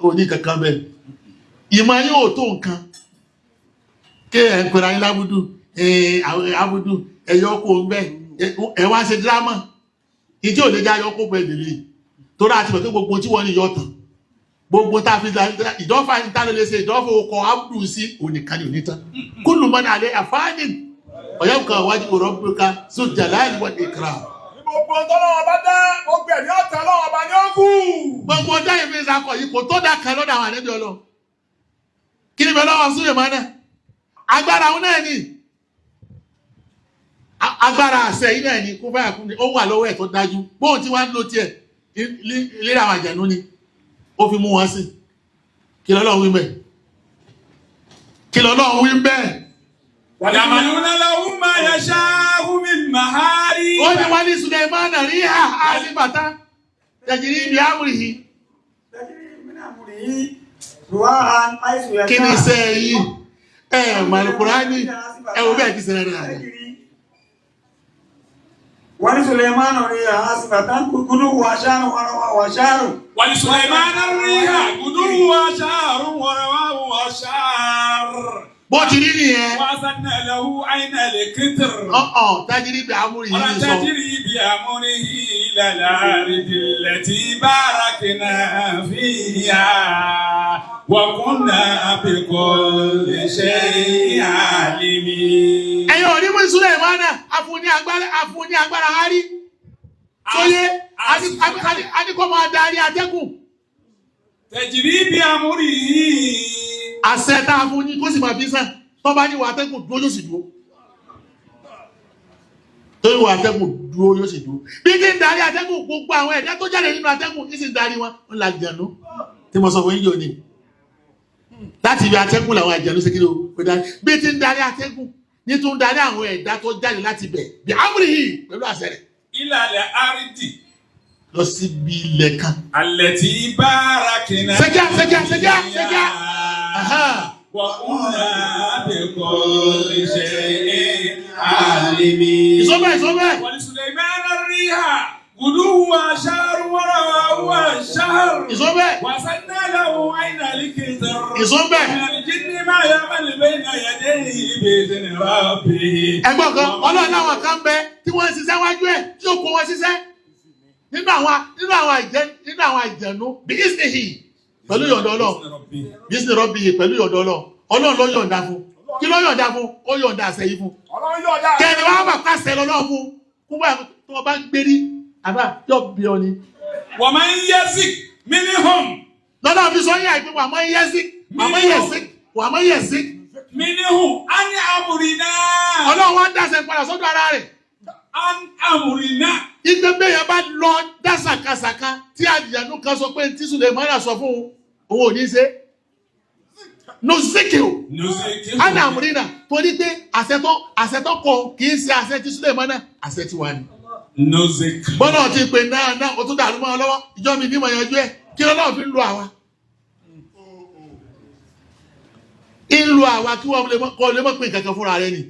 Òní kankan bẹ́ẹ̀. Ìmọ̀ yín ò tó nǹkan. Ké ẹ̀ ń pera yín lábúdù, abudu, ẹ̀yọ́ kò ń bẹ́ẹ̀, ẹ̀ wá ṣe dírámà. Ìdí ò lè já yọ kó bẹ́ẹ̀ lélẹ̀ yìí. Torí àti pẹ̀lú gbogbo tí wọ́n ní yọ tán. Gbogbo tá a fi ìdọ́fà tá ló lè ṣe ìdọ́fà okọ̀ abudu sí ònìkan ní òní tán. Kúlù mọ́ni àlẹ́ àfáàní. Ọ̀yọ́ kan wájú rọ́bùkà sójà wal ikram. Gbogbo tọ́lọ́wọ́ bá dá gbogbo ẹ̀ ní ọ̀tá lọ́wọ́ bá ní ó kù. Gbogbo ọjọ́ ìfi ìsakọ̀ yìí kò tó dá kan lọ́dọ̀ àwọn àlejò ọlọ́ kí ni bẹ́ẹ̀ lọ́wọ́ súnlẹ̀ máa náà agbára òun náà ni agbára àṣẹ yìí náà ni kó báyà kú ni ó wà lọ́wọ́ ẹ̀ tó dájú bóun tí wàá ń lo tiẹ̀ léra àwọn àjànú ni ó fi mú wọn sí kí lọ́lọ́run wí bẹ́ẹ̀ kí lọ́lọ́run wí bẹ́ẹ̀ يعملون له ما يشاء من محاريب ó ní wọ́n ní Sùlẹ̀mánà rí hà á sí bàtà tẹ̀jìrì ibi àmúrìhì kí ni iṣẹ́ yìí ẹ màlùkùránì ẹ wo bẹ́ẹ̀ ti ṣe rẹ̀ rẹ̀ ولسليمان الريح عاصفة غدوها شهر ورواها شهر ولسليمان الريح غدوها شهر ورواها شهر Bó ti rí nìyẹn. وأسلنا له عين القطر Ọ̀ọ̀ tajiri bí amúri yìí sọ. وتجري بأمره إلى الأرض التي باركنا فيها وكنا بكل شيء عالمين. Ẹ̀yin ò ní mú Sùlẹ̀mánà, afun ní agbára, afun ní agbára hárí. Sóyé, a ní kó máa darí atẹ́gùn. تجري بأمره Àṣẹ tá a fún ní kó sì máa fi sàn. Tó bá ní wà atẹ́gùn dúró yóò sì dúró. Tó ní wà atẹ́gùn dúró yóò sì dúró. Bí ti ń darí atẹ́gùn, gbogbo àwọn ẹ̀dá tó jáde nínú atẹ́gùn ní sì ń darí wọn, ń la àlùjànnú. Tí mo sọ fún yín yóò ní. Láti ibi atẹ́gùn làwọn àlùjànnú ṣe kí ló kó darí. Bí ti ń darí atẹ́gùn, ní tún ń darí àwọn ẹ̀dá tó jáde láti bẹ̀. Bí amúrì yìí pẹ̀lú àṣẹ rẹ̀ إلى الأرض lọ síbi ilẹ̀ kan. التي باركنا Sẹ́jà, sẹ́jà, sẹ́jà, sẹ́jà. Aha. وكنا بكل شيء عالمين. Ìsọ́bẹ̀, ìsọ́bẹ̀. ولسليمان الريح غدوها شهر ورواحها شهر Ìsọ́bẹ̀. وأسلنا له عين القطر Ìsọ́bẹ̀. من الجن ما يعمل بين يديه بإذن ربه. Ẹgbọ́n kan, Ọlọ́run láwọn kan bẹ tí wọ́n ń ṣiṣẹ́ wájú ẹ̀ tí ó kó wọn ṣiṣẹ́. Nínú àwọn àjẹnú bí ìsìnhì pẹ̀lú yọ̀ǹda Ọlọ́run. Bí ìsìnhì rọ́bì pẹ̀lú yọ̀ǹda Ọlọ́run. Ọlọ́run ló yọ̀ǹda fún. Kí ló yọ̀ǹda fún? Ó yọ̀ǹda àṣẹ yìí fún. Ọlọ́run yóò dá. Kẹ́ni wàá bà pàṣẹ lọ́lọ́ fún. Kó bá tó o bá ń gbérí, àbá yóò bí ọ ni. ومن يزغ منهم Lọ́dọ̀ fi sọ yín àìpé wà mọ́ yẹ́ sí, wà mọ́ yẹ̀ sí, wà mọ́ yẹ̀ sí. منهم عن أمرنا Ọlọ́run wá dáṣẹ padà sọ́dọ̀ ara rẹ̀. عن أمرنا Ìgbẹ́ bẹ́yẹn bá lọ dásàkasàka tí àjànú kan sọ pé tí Sùlẹ̀mánà sọ fún òun, òun ò ní ṣe. Nùsíkìú, نزغه Anna Amurina, torí pé àṣẹ tó kọ kì í ṣe àṣẹ tí Sùlẹ̀mánà, àṣẹ tí wà ní. نزغه Bọ́lá ti pè náà náà, ó tún dàrú mọ́ ọ lọ́wọ́, ìjọ mi ní mọ̀ yanjú ẹ̀, kí lọ́lọ́ fi ń lo àwa. Ń lo àwa kí wọ́n lè mọ́ kọ́ lè mọ́ pé nǹkan kan fúnra rẹ ni.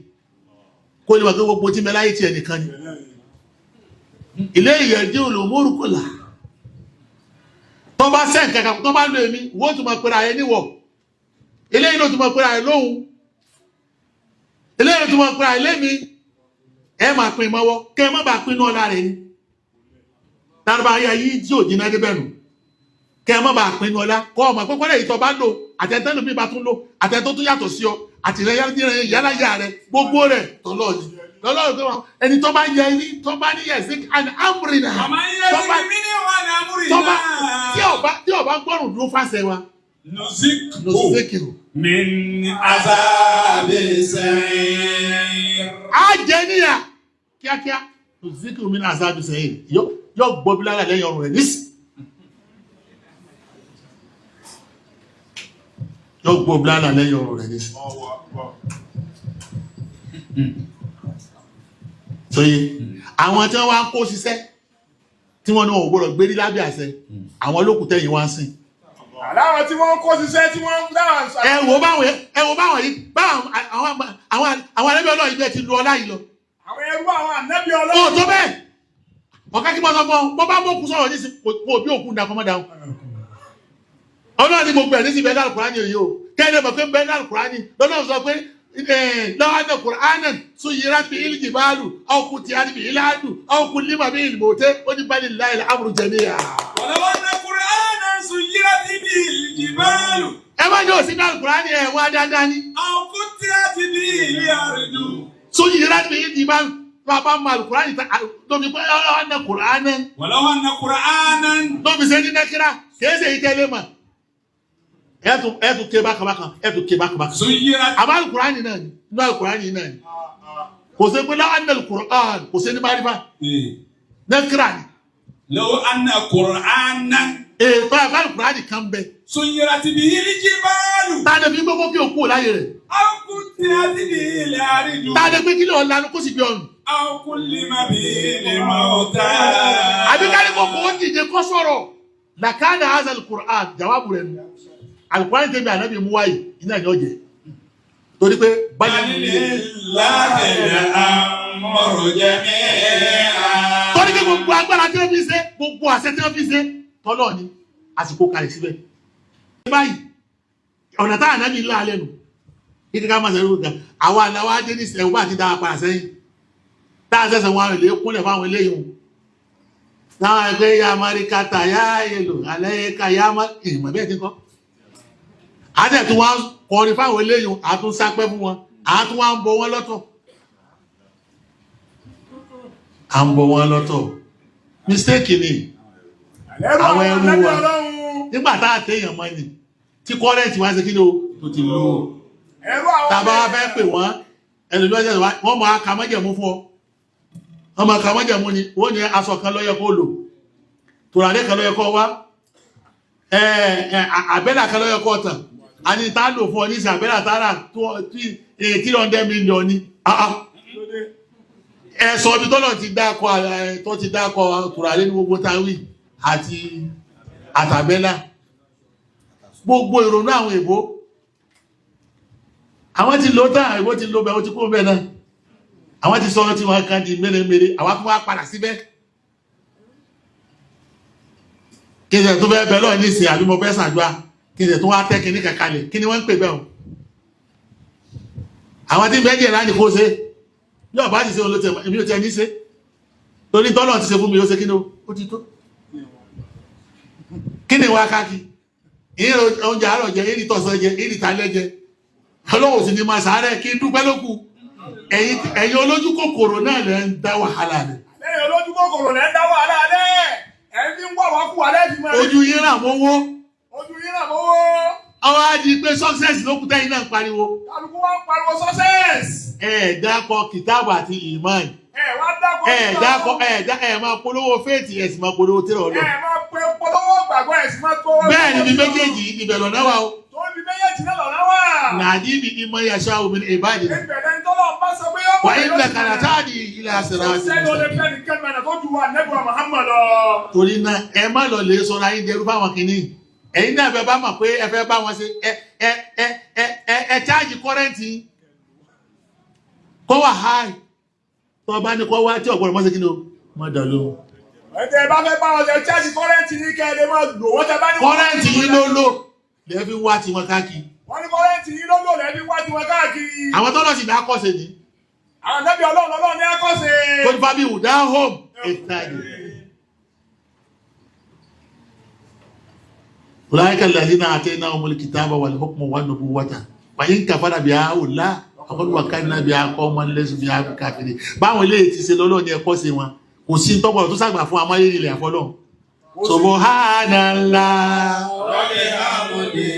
Kó lè mọ̀ pé gbogbo tí mẹ́láyé tiẹ̀ nìkan ni. Ilé ìyẹ̀dí olùmúrùkùlà. Tó bá sẹ́ nǹkan kan tó bá lo èmi, wọ́n tún máa pera ẹ níwọ̀. Eléyìí ló tún máa pera ẹ lóhùn. Eléyìí ló tún máa pera ẹ lémi. Ẹ máa pin mọ́wọ́, kẹ́ ẹ má bàa pinnu ọ̀la rẹ̀ ni. Lárúbá ayé yìí tí ò jiná débẹ̀ nù. Kẹ́ ẹ má bàa pinnu ọ̀la. Kọ́ ọmọ pé kọ́lẹ̀ yìí tó bá lò, àtẹ̀tẹ̀ lómi bá tún lò, àtẹ̀tẹ̀ tó yàtọ̀ sí ọ, àtìlẹ́yìn yálà yà rẹ, gbogbo rẹ̀ tọ́lọ́ ni. Lọ́lọ́run tó wà, ẹni tó bá yẹ ẹni tó bá níyẹ̀ sí àná amúrinà. ومن Tó يزغ bá منهم عن tó bá أمرنا tí ọba gbọ́rùn dúró fàṣẹ wa. نزغه Nùsíkìrù. من عذاب السعير. Á jẹ níyà kíákíá. Nùsíkìrù mi náà sáájú sẹ́yìn. Yọ gbọ́ bí lára lẹ́yìn ọrùn rẹ̀ nísì. Yọ gbọ́ bí lára lẹ́yìn ọrùn rẹ̀ nísì. Sọye, àwọn tí wọ́n wá ń kó ṣiṣẹ́ tí wọ́n ní wọn ò gbọ́dọ̀ gbérí lábẹ́ àṣẹ, àwọn olókùn tẹ̀yìn wá ń sìn. Aláwọn tí wọ́n ń kó ṣiṣẹ́ tí wọ́n ń dáhùn. Ẹ wo báwọn yìí báwọn àwọn alẹ́bí ọlọ́run yìí bẹ́ẹ̀ ti lu ọlá yìí lọ. Àwọn ẹrú àwọn ànábì Ó Ọlọ́run. tó bẹ́ẹ̀. Ọ̀ká kí mo sọ fún ọ, bọ́ bá mọ́kù sọ̀rọ̀ ní kò bí òkú ndakọ́ mọ́ dáhùn. Ọlọ́run ní gbogbo ẹ̀ ní sí bẹ́ẹ̀ náà Kùránì yìí o. Kẹ́ni mọ̀ pé bẹ́ẹ̀ náà Kùránì lọ́nà sọ pé lọ́wọ́ náà Kùránì tún yíra bí ìlú jìbáàlù, ọkù tí a ní bí ìlú àdù, ọkù límà bí ìlú mọ̀tẹ́, ó ní bá ní láìlẹ̀ amru jẹ̀míyà. ولو أن قرآنا سيرت به الجبال Ẹ má ní òsín náà Kùránì ẹ̀ wá dáadáa ní. أو قطعت به الأرض Tún yíra bí ìlú jìbáàlù, bàbá mọ àlùkùránì tóbi pé ọlọ́wọ́ náà Kùránì ولو أن قرآنا tóbi ṣe ní nẹ́kírà kìí ṣe ìtẹ́lẹ̀ mọ̀. Ẹ tún ké bákan bákan, ẹ tún ké bákan bákan. سيرت Àmọ́ alukurani náà ni, inú alukurani náà ni. Kò sí pé láwọn ní alukurani, kò sí ní marifa, nẹ́kírà ni. لو أن قرآنا Ètò àbá alukurani kan bẹ. سيرت به الجبال Táde fi gbogbo kí o kú láyé rẹ̀. أو قطعت به الأرض Táde pé kí lè ọ̀lànà kó sì bí ọ̀run. أو كلم به الموتى Àbí kárí kò kò dìde kó sọ̀rọ̀. Làkàna haza alukurani, jawabu rẹ̀ nù. Alukurani tẹ̀mí ànábì mú wáyé, iná ni ó jẹ. Torí pé báyìí ni لله الأمر جميعا torí pé gbogbo agbára tí wọ́n fi ṣe, gbogbo àṣẹ tí wọ́n fi ṣe, tọ́lọ̀ ni àsìkò kalẹ̀ síbẹ̀. Báyìí, ọ̀nà táwọn ànábì ńlá lẹ́nu. Kíkẹ́ ká má ṣe irú kan. Àwa àláwá dé ní ẹ̀wọ́n àti dáa padà sẹ́yìn. Tá a ṣẹ̀ṣẹ̀ wọn lè kúnlẹ̀ fáwọn eléyìí wọn. Táwọn ẹgbẹ́ ya Amẹ́ríkà yá èlò alẹ́ ká yá ìmọ̀ bẹ́ẹ̀ ti kọ́. Àti ẹ̀tún wá kọrin fáwọn eléyìí wọn, àtún sápẹ́ fún wọn, àtún wá ń bọ wọn lọ́tọ̀. À ń bọ wọn lọ́tọ̀. Mistake ni Ẹrú àwọn àwọn ẹrú ànábì wa. Ọlọ́run. Nígbà tá a téèyàn mọ́ ni tí kọ́rẹ́ǹtì wá ṣe kí ni o tó ti lò ó. Ẹrú àwọn Tàbá wá fẹ́ pè wọ́n ẹlòmíràn ṣẹ̀ṣẹ̀ wá wọ́n máa ka mọ́jẹ̀mú fún ọ. Wọ́n máa ka mọ́jẹ̀mú ni wọ́n ní aṣọ kan ló yẹ kó lò, tùràrí kan ló yẹ kó wá, ẹ ẹ àbẹ́là kan ló yẹ kó tàn. Àní tá a lò fún ọ ní ìsìn àbẹ́là tá a rà 300 million ni. Ah, ah. Ẹ sọ ibi tọ́lọ̀ ti dákọ̀ ẹ tó ti dákọ̀ tùràrí ní gbogbo táwí àti àtàbẹ́là. Gbogbo ìrònú àwọn èbó àwọn ti lò tán, àwọn èbó ti lò bẹ́ẹ̀, ó ti kúrò bẹ́ẹ̀ náà. Àwọn ti sọ tí wọ́n kan di mèremère, àwọn tó wá padà síbẹ̀. Kí n ṣe tó fẹ́ bẹ́ẹ̀ lọ́ọ̀ ní ìsìn àbí mo fẹ́ ṣàdúrà, kí n ṣe tó wá tẹ́ kinní kankan lẹ̀, kí ni wọ́n ń pè bẹ́ẹ̀ o? Àwọn tí ń bẹ́ẹ̀ jẹ́ láti kó ṣe bí ọba ti ṣe olóòtú èmi ò tiẹ̀ ní ṣe, torí tọ́lọ̀ ti ṣe fún mi, ó ṣe kí ni ó ti tó. Kí ni wàá káàkiri ìyẹn oúnjẹ àárọ̀ jẹ, ìrì tọ̀sán jẹ, ìrì talẹ́ jẹ, ọlọ́wọ́ sì ni máa sàárẹ̀ kí n dúpẹ́ lókù. Ẹ̀yin olójú kòkòrò náà lẹ́ ń dá wàhálà rẹ̀. Lẹ́yìn olójú kòkòrò lẹ́ ń dá wàhálà lẹ́. Ẹ̀ ń fi ń wà wá kú wà lẹ́ẹ̀dì mọ́. Ojú yín rà mọ́wọ́. Ojú yín rà mọ́wọ́. Ọwọ́ á di pé success ló kú tẹ́yìn náà ń pariwo. Kálukú wá ń pariwo success. Ẹ̀ dákọ̀ kìtáàbù àti ìmán. Ẹ wá dákọ̀. Ẹ̀ dákọ̀ ẹ̀ dá ẹ̀ máa polówó faith, ẹ̀ sì máa polówó tírà Ọlọ́run. Ẹ máa pe polówó gbàgbọ́, ẹ̀ sì máa tó. Bẹ́ẹ̀ ni ibi méjèèjì ibẹ̀ lọ́nà wà o. Tó ibi méjèèjì náà lọ́nà wà. Nàdí ibi ìmọ̀ yàṣá omi ìbáàdì. Ìbẹ̀rẹ̀ ń tọ́lọ̀ ń bá sọ pé yóò Wà ilẹ̀ kàràtàdì ilẹ̀ àṣẹrà Kò sẹ́ni ó lè fẹ́ ní kẹ́mẹ́nà tó ju ànẹ́bùwà Muhammad lọ. Torí náà ẹ má lọ lè sọra yín dẹrú fáwọn kìíní. Ẹ̀yin náà bẹ bá mọ̀ pé ẹ fẹ́ bá wọn ṣe ẹ ẹ ẹ ẹ ẹ ẹ cháàjì kọ́rẹ́ǹtì kọ́ wà háì tó o bá ní kọ́ wá tí ọ̀gbọ́n mọ́ ṣe kí ni o má dà lóhùn. Ẹ̀tẹ̀ bá fẹ́ bá wọn ṣe cháàjì kọ́rẹ́ǹtì ní kẹ́ ẹ lè máa lò wọ́n tẹ bá ní. Kọ́rẹ́ǹtì yín ló lò lè fi wá tiwọn káàkiri. Wọ́n ní kọ́rẹ́ǹtì yín ló lò lẹ́bí wá tiwọn káàkiri. Àwọn tọ́lọ̀ sì dá kọ́sẹ̀ ní. Àwọn ànábì Ọlọ́run Ọlọ́run ní akọ́ṣe. Tó ní fábí wù dá home ìtajà. أولئك الذين آتيناهم الكتاب والحكم والنبوة وإن كفر بها هؤلاء فقد وكلنا بها قوما ليسوا بها بكافرين. Báwọn eléyìí ti ṣe lọ́lọ́ ní ẹ̀kọ́ sí wọn, kò sí tọ́gbọ̀n tó sàgbà fún amáyé ilẹ̀ àfọlọ́. Subhanallah. Wa bihamdihi.